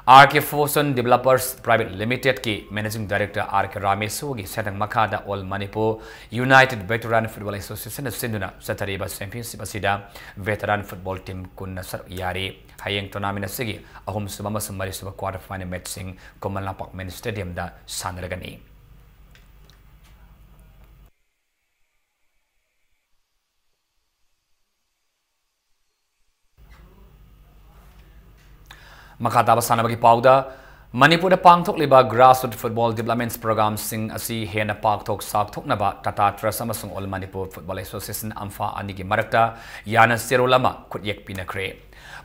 R K Fashion Developers Private Limitedꯀꯤ Managing Director R K ꯔꯥꯃꯦꯁꯣꯔꯒꯤ ꯁꯦꯟꯊꯪ ꯃꯈꯥꯗ All Manipur United Veteran Football Associationꯅ ꯁꯤꯟꯗꯨꯅ ꯆꯠꯊꯔꯤꯕ championship ꯑꯁꯤꯗ veteran football team ꯀꯨꯟꯅ ꯁꯔꯨꯛ ꯌꯥꯔꯤ꯫ ꯍꯌꯦꯡ tournament ꯑꯁꯤꯒꯤ ꯑꯍꯨꯝꯁꯨꯕ ꯑꯃꯁꯨꯡ ꯃꯔꯤꯁꯨꯕ quarter final matchꯁꯤꯡ Khuman Lampak Mini Stadiumꯗ ꯁꯥꯟꯅꯔꯒꯅꯤ꯫ ꯃꯈꯥ ꯇꯥꯕ ꯁꯥꯟꯅꯕꯒꯤ ꯄꯥꯎꯗ, ꯃꯅꯤꯄꯨꯔꯗ ꯄꯥꯡꯊꯣꯛꯂꯤꯕ grassroots football development programꯁꯤꯡ ꯑꯁꯤ ꯍꯦꯟꯅ ꯄꯥꯛꯊꯣꯛ ꯆꯥꯎꯊꯣꯛꯅꯕ Tata Trust ꯑꯃꯁꯨꯡ All Manipur Football Association, ꯑꯝꯐꯥ, ꯑꯅꯤꯒꯤ ꯃꯔꯛꯇ ꯌꯥꯅ ꯆꯦꯔꯣꯜ ꯑꯃ ꯈꯨꯠꯌꯦꯛ ꯄꯤꯅꯈ꯭ꯔꯦ꯫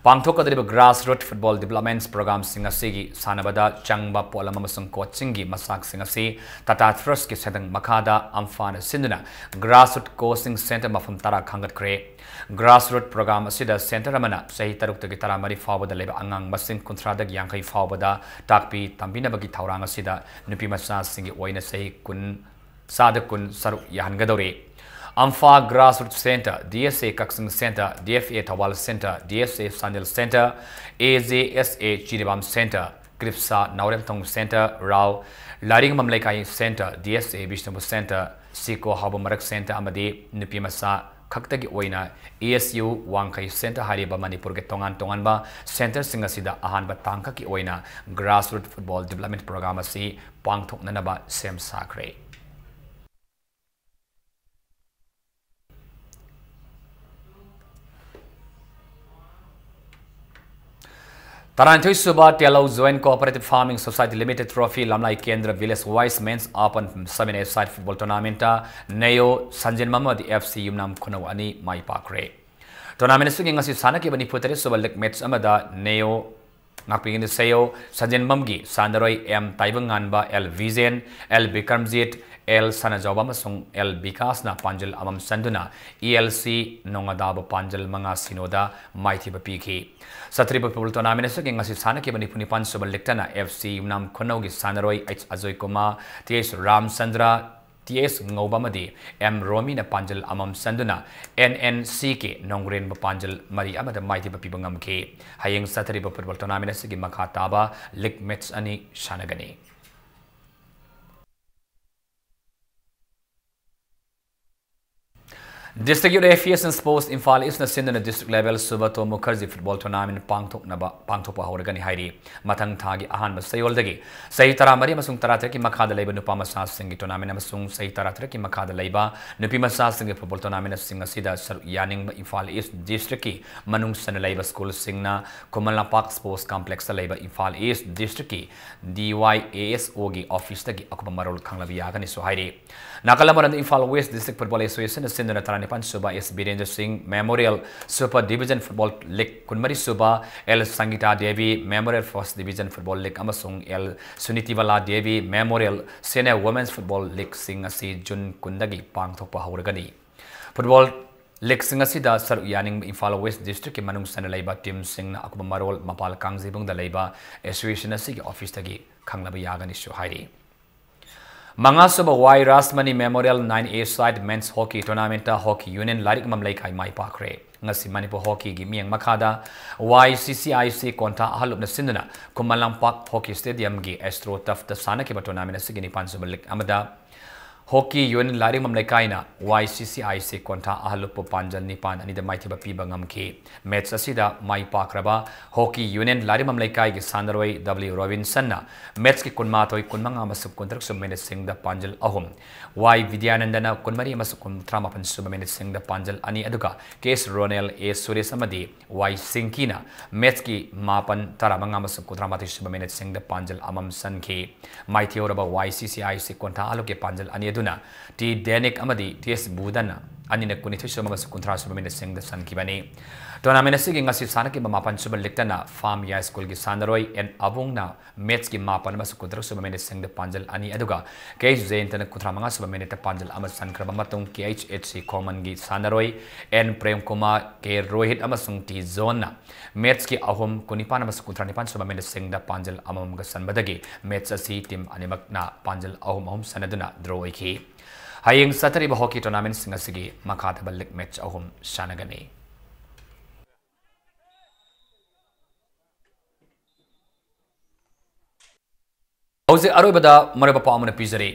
ꯄꯥꯡꯊꯣꯛꯀꯗꯧꯔꯤꯕ grassroots football development programꯁꯤꯡ ꯑꯁꯤꯒꯤ ꯁꯥꯟꯅꯕꯗ ꯆꯪꯕ ꯄꯣꯠꯂꯝ ꯑꯃꯁꯨꯡ coachingꯒꯤ ꯃꯆꯥꯛꯁꯤꯡ ꯑꯁꯤ Tata Trustꯀꯤ ꯁꯦꯟꯊꯪ ꯃꯈꯥꯗ ꯑꯝꯐꯥꯅ ꯁꯤꯟꯗꯨꯅ grassroots coaching centre ꯃꯐꯝ ꯇꯔꯥ ꯈꯟꯒꯠꯈ꯭ꯔꯦ꯫ Grassroots program ꯑꯁꯤꯗ centre ꯑꯃꯅ ꯆꯍꯤ ꯇꯔꯨꯛꯇꯒꯤ ꯇꯔꯥꯃꯔꯤ ꯐꯥꯎꯕꯗ ꯂꯩꯕ ꯑꯉꯥꯡ ꯃꯁꯤꯡ ꯀꯨꯟꯊ꯭ꯔꯥꯗꯒꯤ ꯌꯥꯡꯈꯩ ꯐꯥꯎꯕꯗ ꯇꯥꯛꯄꯤ ꯇꯝꯕꯤꯅꯕꯒꯤ ꯊꯧꯔꯥꯡ ꯑꯁꯤꯗ ꯅꯨꯄꯤ ꯃꯆꯥꯁꯤꯡꯒꯤ ꯑꯣꯏꯅ ꯆꯍꯤ ꯀꯨꯟ, ꯆꯥꯗ ꯀꯨꯟ ꯁꯔꯨꯛ ꯌꯥꯍꯟꯒꯗꯧꯔꯤ꯫ ꯑꯝꯐꯥ grassroots centre, DSA ꯀꯛꯆꯤꯡ centre, DFA Thoubal centre, DSA Chandel centre, AJSA Jiribam centre, ꯀ꯭ꯔꯤꯞꯁꯥ ꯅꯥꯎꯔꯦꯝꯊꯣꯡ centre, ꯔꯥꯎ ꯂꯥꯏꯔꯤꯡꯉꯝ ꯂꯩꯀꯥꯏ centre, DSA ꯕꯤꯁꯅꯨꯄꯨꯔ centre, ꯁꯤꯀꯣ ꯍꯥꯎꯕ ꯃꯔꯛ centre ꯑꯃꯗꯤ ꯅꯨꯄꯤ ꯃꯆꯥ ꯈꯛꯇꯒꯤ ꯑꯣꯏꯅ ASU ꯋꯥꯡꯈꯩ centre ꯍꯥꯏꯔꯤꯕ ꯃꯅꯤꯄꯨꯔꯒꯤ ꯇꯣꯉꯥꯟ ꯇꯣꯉꯥꯟꯕ centreꯁꯤꯡ ꯑꯁꯤꯗ ꯑꯍꯥꯟꯕ ꯇꯥꯡꯀꯛꯀꯤ ꯑꯣꯏꯅ grassroots football development program ꯑꯁꯤ ꯄꯥꯡꯊꯣꯛꯅꯅꯕ ꯁꯦꯝ ꯁꯥꯈ꯭ꯔꯦ꯫ ꯇꯔꯥꯅꯤꯊꯣꯏ ꯁꯨꯕ ꯇꯦꯂꯧ Joint Cooperative Farming Society Limited Trophy ꯂꯝꯂꯥꯏ ꯀꯦꯟꯗ꯭ꯔ Village Wise Men's Open seven-a-side football tournamentꯇ ꯅꯦꯌꯣ ꯁꯟꯖꯦꯟꯕꯝ ꯑꯃꯗꯤ FC ꯌꯨꯝꯅꯥꯝ ꯈꯨꯅꯧ ꯑꯅꯤ ꯃꯥꯏ ꯄꯥꯛꯈ꯭ꯔꯦ꯫ Tournament ꯑꯁꯤꯒꯤ ꯉꯁꯤ ꯁꯥꯟꯅꯈꯤꯕ ꯅꯤꯐꯨ ꯇꯔꯦꯠ ꯁꯨꯕ league match ꯑꯃꯗ ꯅꯦꯌꯣ ꯉꯥꯛꯄꯤꯒꯤꯅ ꯁꯦꯌꯣ ꯁꯟꯖꯦꯟꯕꯝꯒꯤ ꯁꯥꯟꯅꯔꯣꯏ M Taibangnganba, L Bijen, L Bikramjit, L Sanajaoba ꯑꯃꯁꯨꯡ ꯑꯦꯜ ꯕꯤꯀꯥꯁꯅ ꯄꯥꯟꯖꯜ ꯑꯃꯃꯝ ꯆꯟꯗꯨꯅ ELC ꯅꯣꯡꯉꯥꯗꯥꯕꯨ ꯄꯥꯟꯖꯜ ꯃꯉꯥ ꯁꯤꯅꯣꯗ ꯃꯥꯏꯊꯤꯕ ꯄꯤꯈꯤ꯫ ꯆꯠꯊꯔꯤꯕ football tournament ꯑꯁꯤꯒꯤ ꯉꯁꯤ ꯁꯥꯟꯅꯈꯤꯕ ꯅꯤꯐꯨ ꯅꯤꯄꯥꯟ ꯁꯨꯕ leagueꯇꯅ FC ꯌꯨꯝꯅꯥꯝ ꯈꯨꯅꯧꯒꯤ ꯁꯥꯟꯅꯔꯣꯏ ꯑꯩꯆ ꯑꯖꯣꯏ ꯀꯨꯃꯥꯔ, ꯇꯤꯑꯩꯆ ꯔꯥꯝꯆꯟꯗ꯭ꯔ, ꯇꯤꯑꯩꯆ ꯉꯧꯕ ꯑꯃꯗꯤ ꯑꯦꯝ ꯔꯣꯃꯤꯅ ꯄꯥꯟꯖꯜ ꯑꯃꯃꯝ ꯆꯟꯗꯨꯅ NNCK ꯅꯣꯡꯒ꯭ꯔꯦꯟꯕꯨ ꯄꯥꯟꯖꯜ ꯃꯔꯤ ꯑꯃꯗ ꯃꯥꯏꯊꯤꯕ ꯄꯤꯕ ꯉꯝꯈꯤ꯫ ꯍꯌꯦꯡ ꯆꯠꯊꯔꯤꯕ football tournament ꯑꯁꯤꯒꯤ ꯃꯈꯥ ꯇꯥꯕ league match ꯑꯅꯤ ꯁꯥꯟꯅꯒꯅꯤ꯫ District Youth Affairs and Sports, Imphal East ꯅ ꯁꯤꯟꯗꯨꯅ district level Subhato Mukherjee football tournament ꯄꯥꯡꯊꯣꯛꯅꯕ, ꯄꯥꯡꯊꯣꯛꯄ ꯍꯧꯔꯒꯅꯤ ꯍꯥꯏꯔꯤ꯫ ꯃꯊꯪ ꯊꯥꯒꯤ ꯑꯍꯥꯟꯕ ꯆꯌꯣꯜꯗꯒꯤ ꯆꯍꯤ ꯇꯔꯥꯃꯔꯤ ꯑꯃꯁꯨꯡ ꯇꯔꯥꯇꯔꯦꯠꯀꯤ ꯃꯈꯥꯗ ꯂꯩꯕ ꯅꯨꯄꯥ ꯃꯆꯥꯁꯤꯡꯒꯤ tournament ꯑꯃꯁꯨꯡ ꯆꯍꯤ ꯇꯔꯥꯇꯔꯦꯠꯀꯤ ꯃꯈꯥꯗ ꯂꯩꯕ ꯅꯨꯄꯤ ꯃꯆꯥꯁꯤꯡꯒꯤ football tournamentꯁꯤꯡ ꯑꯁꯤꯗ ꯁꯔꯨꯛ ꯌꯥꯅꯤꯡꯕ ꯏꯝꯐꯥꯜ East districtꯀꯤ ꯃꯅꯨꯡ ꯆꯟꯅ ꯂꯩꯕ schoolꯁꯤꯡꯅ ꯈꯨꯃꯟ ꯂꯝꯄꯥꯛ Sports Complexꯇ ꯂꯩꯕ Imphal East districtꯀꯤ D Y A S Oꯒꯤ officeꯇꯒꯤ ꯑꯀꯨꯞꯄ ꯃꯔꯣꯜ ꯈꯪꯂꯕ ꯌꯥꯒꯅꯤꯁꯨ ꯍꯥꯏꯔꯤ꯫ ꯅꯥꯀꯜ ꯑꯃꯔꯣꯝꯗ, ꯏꯝꯐꯥꯜ West District Football Associationꯅ ꯁꯤꯟꯗꯨꯅ ꯇꯔꯥꯅꯤꯄꯥꯟ ꯁꯨꯕ S ꯕꯤꯔꯦꯟꯗ꯭ꯔ ꯁꯤꯡ Memorial Super Division Football League, ꯀꯨꯟꯃꯔꯤ ꯁꯨꯕ L ꯁꯪꯒꯤꯇꯥ Devi Memorial First Division Football League ꯑꯃꯁꯨꯡ L ꯁꯨꯅꯤꯇꯤꯕꯥꯂꯥ Devi Memorial Senior Women's Football Leagueꯁꯤꯡ ꯑꯁꯤ June ꯀꯨꯟꯗꯒꯤ ꯄꯥꯡꯊꯣꯛꯄ ꯍꯧꯔꯒꯅꯤ꯫ Football leagueꯁꯤꯡ ꯑꯁꯤꯗ ꯁꯔꯨꯛ ꯌꯥꯅꯤꯡꯕ ꯏꯝꯐꯥꯜ West Districtꯀꯤ ꯃꯅꯨꯡ ꯆꯟꯅ ꯂꯩꯕ teamꯁꯤꯡꯅ ꯑꯀꯨꯞꯄ ꯃꯔꯣꯜ ꯃꯄꯥꯜ ꯀꯥꯡꯖꯩꯕꯨꯡꯗ ꯂꯩꯕ association ꯑꯁꯤꯒꯤ officeꯇꯒꯤ ꯈꯪꯂꯕ ꯌꯥꯒꯅꯤꯁꯨ ꯍꯥꯏꯔꯤ꯫ ꯃꯉꯥꯁꯨꯕ Y Rajmani Memorial nine A side Men's Hockey Tournamentꯇ Hockey Union ꯂꯥꯏꯔꯤꯛ ꯃꯝ ꯂꯩꯀꯥꯏ ꯃꯥꯏ ꯄꯥꯛꯈ꯭ꯔꯦ꯫ ꯉꯁꯤ ꯃꯅꯤꯄꯨꯔ ꯍꯣꯀꯤꯒꯤ ꯃꯤꯠꯌꯦꯡ ꯃꯈꯥꯗ Y C C I C ꯀꯣꯟꯊꯥ ꯑꯍꯜꯂꯨꯞꯅ ꯁꯤꯟꯗꯨꯅ ꯈꯨꯃꯟ ꯂꯝꯄꯥꯛ Hockey Stadiumꯒꯤ Astro Turfꯇ ꯁꯥꯟꯅꯈꯤꯕ tournament ꯑꯁꯤꯒꯤ ꯅꯤꯄꯥꯟ ꯁꯨꯕ league ꯑꯃꯗ Hockey Union ꯂꯥꯏꯔꯤꯛꯃꯝ ꯂꯩꯀꯥꯏꯅ Y C C I C ꯀꯣꯟꯊꯥ ꯑꯍꯜꯂꯨꯞꯄꯨ ꯄꯥꯟꯖꯜ ꯅꯤꯄꯥꯟ ꯑꯅꯤꯗ ꯃꯥꯏꯊꯤꯕ ꯄꯤꯕ ꯉꯝꯈꯤ꯫ Match ꯑꯁꯤꯗ ꯃꯥꯏ ꯄꯥꯛꯈ꯭ꯔꯕ Hockey Union ꯂꯥꯏꯔꯤꯛꯃꯝ ꯂꯩꯀꯥꯏꯒꯤ ꯁꯥꯟꯅꯔꯣꯏ W ꯔꯣꯕꯤꯟꯁꯟꯅ matchꯀꯤ ꯀꯨꯟꯃꯥꯊꯣꯏ, ꯀꯨꯟꯃꯉꯥ ꯑꯃꯁꯨꯡ ꯀꯨꯟꯇꯔꯨꯛ ꯁꯨꯕ minuteꯁꯤꯡꯗ ꯄꯥꯟꯖꯜ ꯑꯍꯨꯝ, Y ꯕꯤꯗ꯭ꯌꯥꯅꯟꯗꯅ ꯀꯨꯟꯃꯔꯤ ꯑꯃꯁꯨꯡ ꯀꯨꯟꯊ꯭ꯔꯥ ꯃꯥꯄꯟ ꯁꯨꯕ minuteꯁꯤꯡꯗ ꯄꯥꯟꯖꯜ ꯑꯅꯤ, ꯑꯗꯨꯒ K S Ronel, A Suresh ꯑꯃꯗꯤ Y ꯁꯤꯡꯀꯤꯅ matchꯀꯤ ꯃꯥꯄꯟ, ꯇꯔꯥꯃꯉꯥ ꯑꯃꯁꯨꯡ ꯀꯨꯟꯊ꯭ꯔꯥ ꯃꯥꯊꯣꯏ ꯁꯨꯕ minuteꯁꯤꯡꯗ ꯄꯥꯟꯖꯜ ꯑꯃꯃꯝ ꯆꯟꯈꯤ꯫ ꯃꯥꯏꯊꯤꯍꯧꯔꯕ Y C C I C ꯀꯣꯟꯊꯥ ꯑꯍꯜꯂꯨꯞꯀꯤ ꯄꯥꯟꯖꯜ ꯑꯅꯤ ꯑꯗꯨꯅ T ꯗꯦꯅꯤꯛ ꯑꯃꯗꯤ T S ꯕꯨꯗꯟꯅ ꯑꯅꯤꯅ ꯀꯨꯟꯅꯤꯊꯣꯏ ꯁꯨꯕ ꯑꯃꯁꯨꯡ ꯀꯨꯟꯊ꯭ꯔꯥ ꯁꯨꯕ minuteꯁꯤꯡꯗ ꯆꯟꯈꯤꯕꯅꯤ꯫ Tournament ꯑꯁꯤꯒꯤ ꯉꯁꯤ ꯁꯥꯟꯅꯈꯤꯕ ꯃꯥꯄꯟ ꯁꯨꯕ leagueꯇꯅ ꯐꯥꯝ ꯌꯥꯏꯁ꯭ꯀꯨꯜꯒꯤ ꯁꯥꯟꯅꯔꯣꯏ N ꯑꯕꯨꯡꯅ matchꯀꯤ ꯃꯥꯄꯟ ꯑꯃꯁꯨꯡ ꯀꯨꯟꯇꯔꯨꯛ ꯁꯨꯕ minuteꯁꯤꯡꯗ ꯄꯥꯟꯖꯜ ꯑꯅꯤ, ꯑꯗꯨꯒ K H ꯖꯌꯟꯇꯅ ꯀꯨꯟꯊ꯭ꯔꯥ ꯃꯉꯥ ꯁꯨꯕ minuteꯇ ꯄꯥꯟꯖꯜ ꯑꯃ ꯆꯟꯈ꯭ꯔꯕ ꯃꯇꯨꯡ, K H H C ꯈꯣꯡꯃꯟꯒꯤ ꯁꯥꯟꯅꯔꯣꯏ N ꯄ꯭ꯔꯦꯝꯀꯨꯃꯥꯔ, K ꯔꯣꯍꯤꯠ ꯑꯃꯁꯨꯡ T ꯖꯣꯟꯅ matchꯀꯤ ꯑꯍꯨꯝ, ꯀꯨꯟꯅꯤꯄꯥꯟ ꯑꯃꯁꯨꯡ ꯀꯨꯟꯊ꯭ꯔꯥ ꯅꯤꯄꯥꯟ ꯁꯨꯕ minuteꯁꯤꯡꯗ ꯄꯥꯟꯖꯜ ꯑꯃꯃꯝꯒ ꯆꯟꯕꯗꯒꯤ match ꯑꯁꯤ team ꯑꯅꯤꯃꯛꯅ ꯄꯥꯟꯖꯜ ꯑꯍꯨꯝ ꯑꯍꯨꯝ ꯁꯥꯟꯅꯗꯨꯅ draw ꯑꯣꯏꯈꯤ꯫ ꯍꯌꯦꯡ ꯆꯠꯊꯔꯤꯕ hockey tournamentꯁꯤꯡ ꯑꯁꯤꯒꯤ ꯃꯈꯥ ꯊꯥꯕ league match ꯑꯍꯨꯝ ꯁꯥꯟꯅꯒꯅꯤ꯫ ꯍꯧꯖꯤꯛ ꯑꯔꯣꯏꯕꯗ ꯃꯔꯨꯑꯣꯏꯕ ꯄꯥꯎ ꯑꯃꯅ ꯄꯤꯖꯔꯤ꯫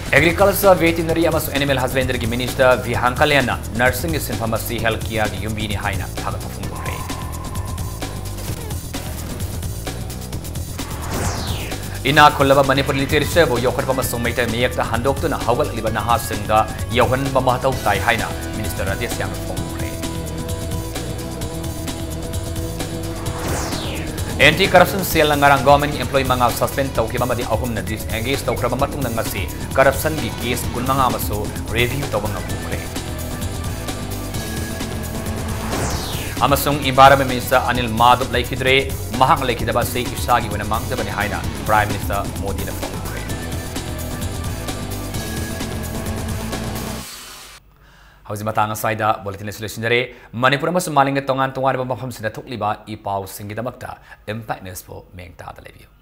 Agriculture, Veterinary ꯑꯃꯁꯨꯡ Animal Husbandryꯒꯤ Minister ꯚꯤ ꯍꯪꯀꯂꯦꯟꯅ nursingꯒꯤ ꯁꯤꯟꯐꯝ ꯑꯁꯤ health careꯒꯤ ꯌꯨꯝꯕꯤꯅꯤ ꯍꯥꯏꯅ ꯊꯥꯒꯠꯄ ꯐꯣꯡꯗꯣꯛꯈ꯭ꯔꯦ꯫ ꯏꯅꯥꯛ ꯈꯨꯜꯂꯕ ꯃꯅꯤꯄꯨꯔꯤ literatureꯕꯨ ꯌꯣꯛꯈꯠꯄ ꯑꯃꯁꯨꯡ ꯃꯩꯇꯩ ꯃꯌꯦꯛꯇ ꯍꯟꯗꯣꯛꯇꯨꯅ ꯍꯧꯒꯠꯂꯛꯂꯤꯕ ꯅꯍꯥꯁꯤꯡꯗ ꯌꯧꯍꯟꯕ ꯃꯊꯧ ꯇꯥꯏ ꯍꯥꯏꯅ Minister ꯔꯥꯙꯦꯁ꯭ꯌꯥꯝꯅ ꯐꯣꯡꯗꯣꯛꯈ꯭ꯔꯦ꯫ Anti Corruption Cellꯅ ꯉꯔꯥꯡ government employee ꯃꯉꯥ suspend ꯇꯧꯈꯤꯕ ꯑꯃꯗꯤ ꯑꯍꯨꯝꯅ disengage ꯇꯧꯈ꯭ꯔꯕ ꯃꯇꯨꯡꯗ ꯉꯁꯤ corruptionꯒꯤ case ꯀꯨꯟꯃꯉꯥ ꯑꯃꯁꯨ review ꯇꯧꯕ ꯉꯝꯈ꯭ꯔꯦ꯫ ꯑꯃꯁꯨꯡ Environment Minister ꯑꯅꯤꯜ ꯃꯥꯙꯕ ꯂꯩꯈꯤꯗ꯭ꯔꯦ꯫ ꯃꯍꯥꯛ ꯂꯩꯈꯤꯗꯕ ꯑꯁꯤ ꯏꯁꯥꯒꯤ ꯑꯣꯏꯅ ꯃꯥꯡꯖꯕꯅꯤ ꯍꯥꯏꯅ Prime Minister ꯃꯣꯗꯤꯅ ꯐꯣꯡꯗꯣꯛꯈ꯭ꯔꯦ꯫ ꯍꯧꯖꯤꯛ ꯃꯇꯥꯡ ꯑꯁ꯭ꯋꯥꯏꯗ bulletin ꯑꯁꯤ ꯂꯣꯏꯁꯤꯟꯖꯔꯦ꯫ ꯃꯅꯤꯄꯨꯔ ꯑꯃꯁꯨꯡ ꯃꯥꯂꯦꯝꯒꯤ ꯇꯣꯉꯥꯟ ꯇꯣꯉꯥꯟꯕ ꯃꯐꯝꯁꯤꯡꯗ ꯊꯣꯛꯂꯤꯕ ꯏ ꯄꯥꯎꯁꯤꯡꯒꯤꯗꯃꯛꯇ Impact Newsꯄꯨ ꯃꯤꯡ ꯇꯥꯗ ꯂꯩꯕꯤꯌꯨ꯫